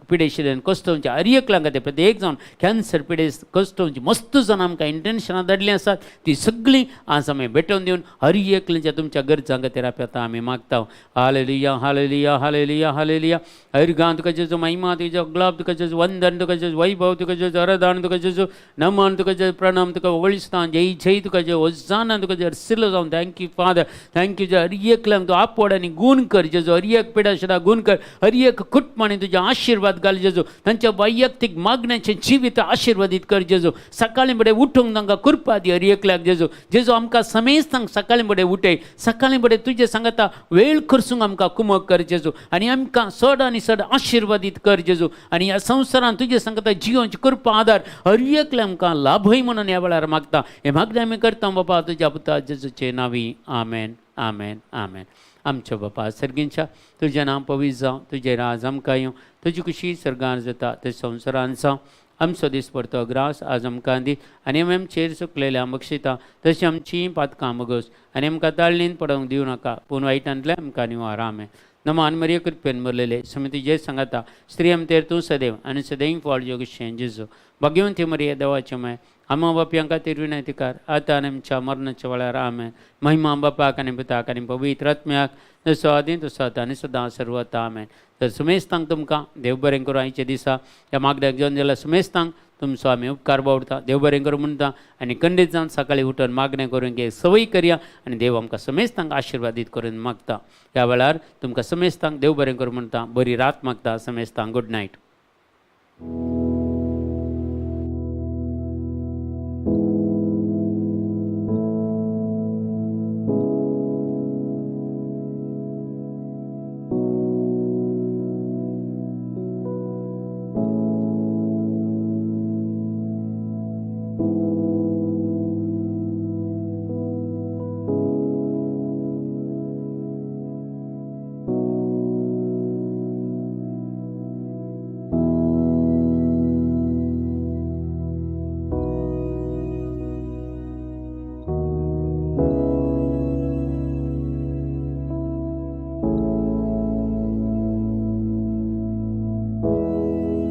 पिडेशिल्ल्यान कश्टोवचे हर एकल्यां खातीर प्रत्येक जावन कॅन्सर पिडेस्त कश्टोवची मस्त जाण आमकां इंटेन्शनां धाडलीं आसात ती सगळीं आज आमी भेटोवन दिवन हर एकल्याच्या तुमच्या गरजां खातीर आतां आमी मागता. Hallelujah hallelujah hallelujah hallelujah. अर्घां तुका जेजू महिमा तुजो गुलाब तुका जेजू वंदन तुका जेजू वैभव तुका जेजू आराधन तुका जेजू नमन तुका जेजू प्रणाम तुका वळिस्तान जय जय तुका जेजू होजाना तुका जेजू अर्सिलो जावन. Thank you father thank you. हर एकल्यांक तूं आपोड आनी गूण कर जेजू, हर एक पिडाशिला गूण कर, हर एक कुटुंबांनी तुजे आशिर्वाद घाल जेजू, तांच्या वैयक्तीक मागण्याचें जिवीत आशिर्वादीत कर जेजू. सकाळीं बडें उठूंक तांकां कृपा दी हर एकल्याक जेजू. जेजू आमकां समेस्तांक सकाळीं बडें उठय, सकाळीं बडें तुजें सांगता वेळ खर्चूंक आमकां कुमक कर जेजू आनी आमकां चड आनी चड आशिर्वादीत कर जेजू. आनी ह्या संवसारांत तुजें सांगता जियोंची कृपा आदार हर एकल्या आमकां लाभय म्हणून ह्या वेळार मागता. हें मागणें आमी करता बाबा तुज्या पुता जेजूचे नांवी. आमेन आमेन आमेन. आमच्या बापा सर्गींच्या तुजें नांव पवित्र जावं, तुजें राज आमकां येवं, तुजी खुशी सर्गान जाता ते संवसारान जावं. आमचो दिसपडतो ग्रास आज आमकां दी आनी आमी आमचेर चुकलेल्या बक्षिता तशी आमची पातकां बगस आनी आमकां ताळणीन पडोवंक दिवं नाका पूण वायटांतलें आमकां निवार. आमेन. नमान मरिय कृपेन भरलेले समिती जे सांगता स्त्री आमतेर तूं सदैव आनी सदैव फळ जोगशें जेजू. भाग्यवंती मरिय देवाचें माय आमा बापयांक खातीर विनंती कर आतां आनी आमच्या मरणाच्या वेळार. आमेन. महिमा बापाक आनी पुताक आनी पवित्र आत्म्याक जसो आदी तसो आतां आनी सदां सर्वता. आमेन. तर सुमेस्तांक तुमकां देव बरें करूं. आयच्या दिसा ह्या मागण्याक जेवन जाल्यार सुमेस्तांक तुमचो आमी उपकार बावडता. देव बरें करूं म्हणटा आनी खंडीत जावन सकाळीं उठून मागणें करूंक एक संवय करया आनी देव आमकां समेस्तांक आशिर्वादीत करून मागता. ह्या वेळार तुमकां समेस्तांक देव बरें करूं म्हणटा, बरी रात मागता समेस्तांक. Good night.